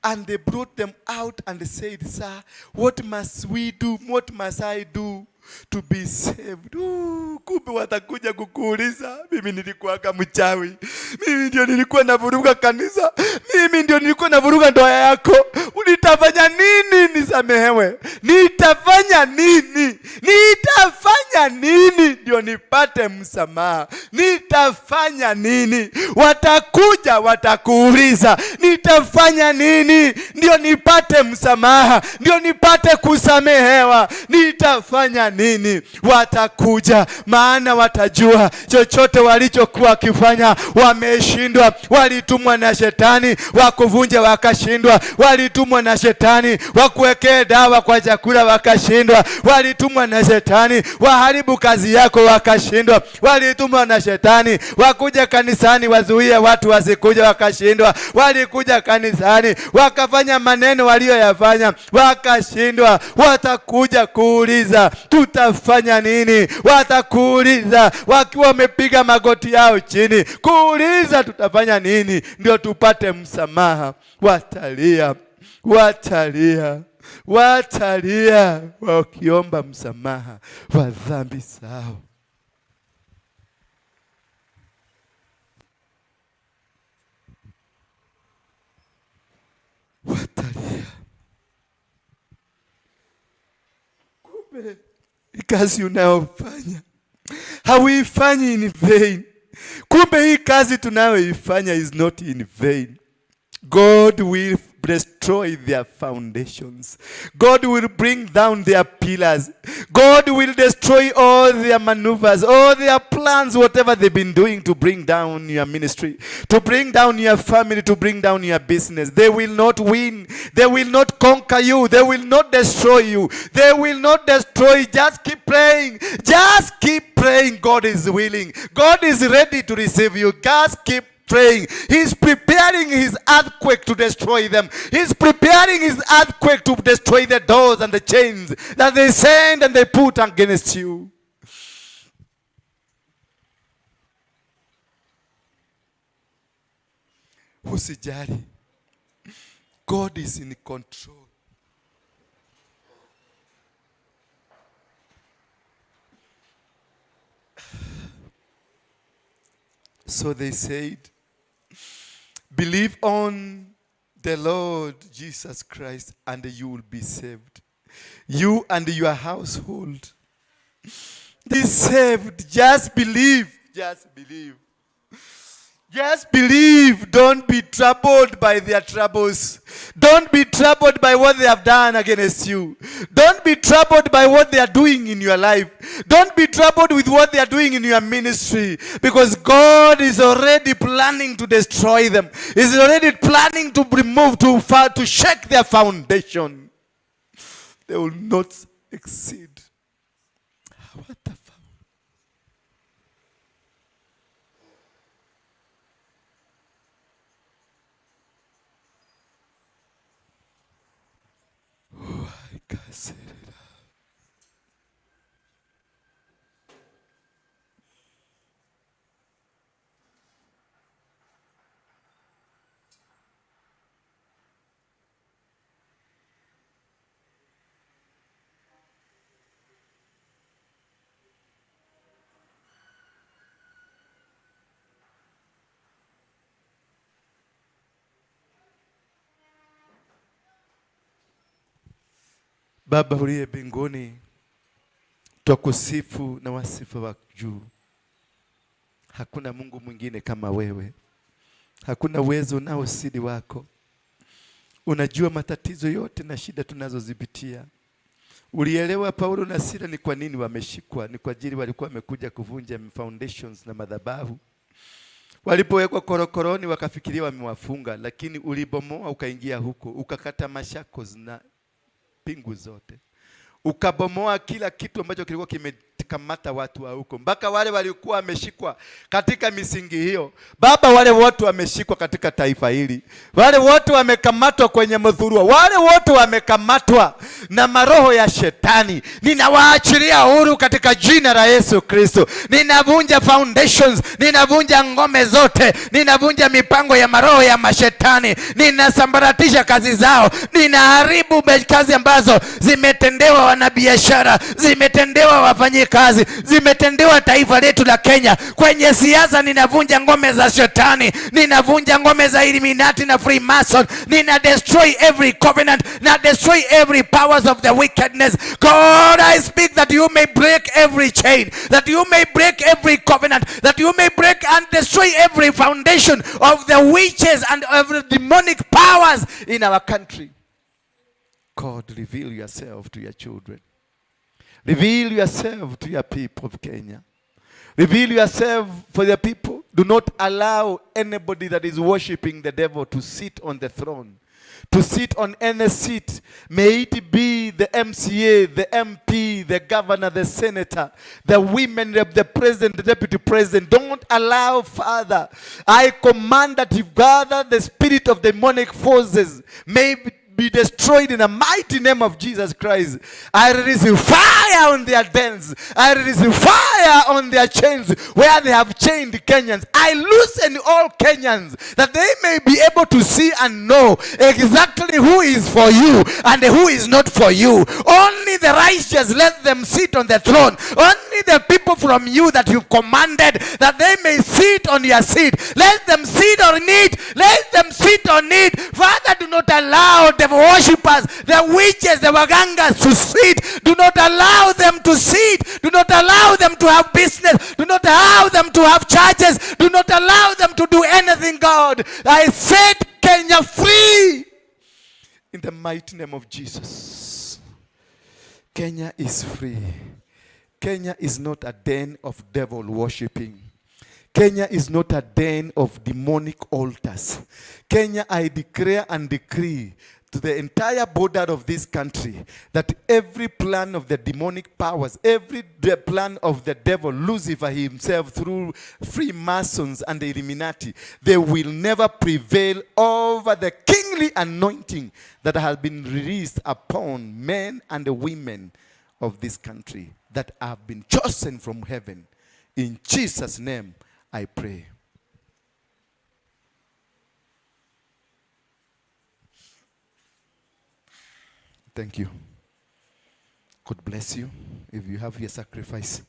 and they brought them out and said, "Sir, what must we do? What must I do to be saved?" Ooh, kumbe watakuja kukuuliza, mimi nilikuwaga mchawi, mimi ndio nilikuwa navuruga kanisa, mimi ndio nilikuwa navuruga ndoa yako. Nitafanya nini nisamehewe? Nitafanya nini? Nitafanya nini ndio nipate msamaha? Nitafanya nini? Watakuja watakuuliza, nitafanya nini ndio nipate msamaha, ndio nipate kusamehewa? Nitafanya nini? Watakuja, maana watajua chochote walichokuwa wakifanya wameshindwa. Walitumwa na shetani wakuvunja, wakashindwa. Walitumwa na shetani wakuwekee dawa kwa chakula, wakashindwa. Walitumwa na shetani waharibu kazi yako, wakashindwa. Walitumwa na shetani wakuja kanisani wazuie watu wasikuja, wakashindwa. Walikuja kanisani wakafanya maneno walioyafanya, wakashindwa. Watakuja kuuliza tutafanya nini? Watakuuliza wakiwa wamepiga magoti yao chini, kuuliza tutafanya nini ndio tupate msamaha. Watalia, watalia, watalia wakiomba msamaha wa dhambi zao. Watalia. Kumbe kazi unayofanya Hauifanyi in vain. Kumbe hii kazi tunayoifanya is not in vain. God will destroy their foundations. God will bring down their pillars. God will destroy all their maneuvers, all their plans, whatever they've been doing to bring down your ministry, to bring down your family, to bring down your business. They will not win. They will not conquer you. They will not destroy you. They will not destroy. Just keep praying. Just keep praying. God is willing. God is ready to receive you. Just keep praying. He's preparing his earthquake to destroy them. He's preparing his earthquake to destroy the doors and the chains that they send and they put against you. Usijali. God is in control. So they said, "Believe on the Lord Jesus Christ and you will be saved. You and your household." Be saved. Just believe. Just believe. Just believe. Don't be troubled by their troubles. Don't be troubled by what they have done against you. Don't be troubled by what they are doing in your life. Don't be troubled with what they are doing in your ministry. Because God is already planning to destroy them. He's already planning to remove, to shake their foundation. They will not exceed. What the fuck? Kasirira. Baba uliye mbinguni, twakusifu na wasifu wa juu. Hakuna Mungu mwingine kama wewe, hakuna uwezo unaozidi wako. Unajua matatizo yote na shida tunazozipitia. Ulielewa Paulo na Sila ni kwa nini wameshikwa, ni kwa ajili walikuwa wamekuja kuvunja foundations na madhabahu. Walipowekwa korokoroni wakafikiria wamewafunga, lakini ulibomoa ukaingia huko, ukakata mashako na pingu zote, ukabomoa kila kitu ambacho kilikuwa kimekamata watu wa huko, mpaka wale walikuwa wameshikwa katika misingi hiyo. Baba, wale wote wameshikwa katika taifa hili, wale wote wamekamatwa kwenye mdhurua, wale wote wamekamatwa na maroho ya shetani, ninawaachilia huru katika jina la Yesu Kristo. Ninavunja foundations, ninavunja ngome zote, ninavunja mipango ya maroho ya mashetani, ninasambaratisha kazi zao, ninaharibu kazi ambazo zimetendewa wanabiashara, zimetendewa wafanyikazi, zimetendewa taifa letu la Kenya. Kwenye siasa ninavunja ngome za shetani, ninavunja ngome za Illuminati na Freemason, nina destroy every covenant, na destroy every powers of the wickedness. God, I speak that you may break every chain, that you may break every covenant, that you may break and destroy every foundation of the witches and every demonic powers in our country. God, reveal yourself to your children. Reveal yourself to your people of Kenya. Reveal yourself for the people. Do not allow anybody that is worshiping the devil to sit on the throne, to sit on any seat. May it be the MCA, the MP, the governor, the senator, the women rep, the president, the deputy president. Don't allow, Father. I command that you gather the spirit of demonic forces. May be destroyed in the mighty name of Jesus Christ. I release fire on their dens. I release fire on their chains where they have chained Kenyans. I loosen all Kenyans that they may be able to see and know exactly who is for you and who is not for you. Only Only the righteous, let them sit on the throne. Only the people from you that you've commanded that they may sit on your seat. Let them sit on it. Let them sit on it. Father, do not allow the worshippers, the witches, the wagangas to sit. Do not allow them to sit. Do not allow them to have business. Do not allow them to have churches. Do not allow them to do anything, God. I set Kenya free In the mighty name of Jesus. Kenya is free. Kenya is not a den of devil worshipping. Kenya is not a den of demonic altars. Kenya, I declare and decree to the entire border of this country that every plan of the demonic powers, every plan of the devil, Lucifer himself, through Freemasons and the Illuminati, they will never prevail over the kingly anointing that has been released upon men and women of this country that have been chosen from heaven. In Jesus' name, I pray. Thank you. God bless you if you have your sacrifice.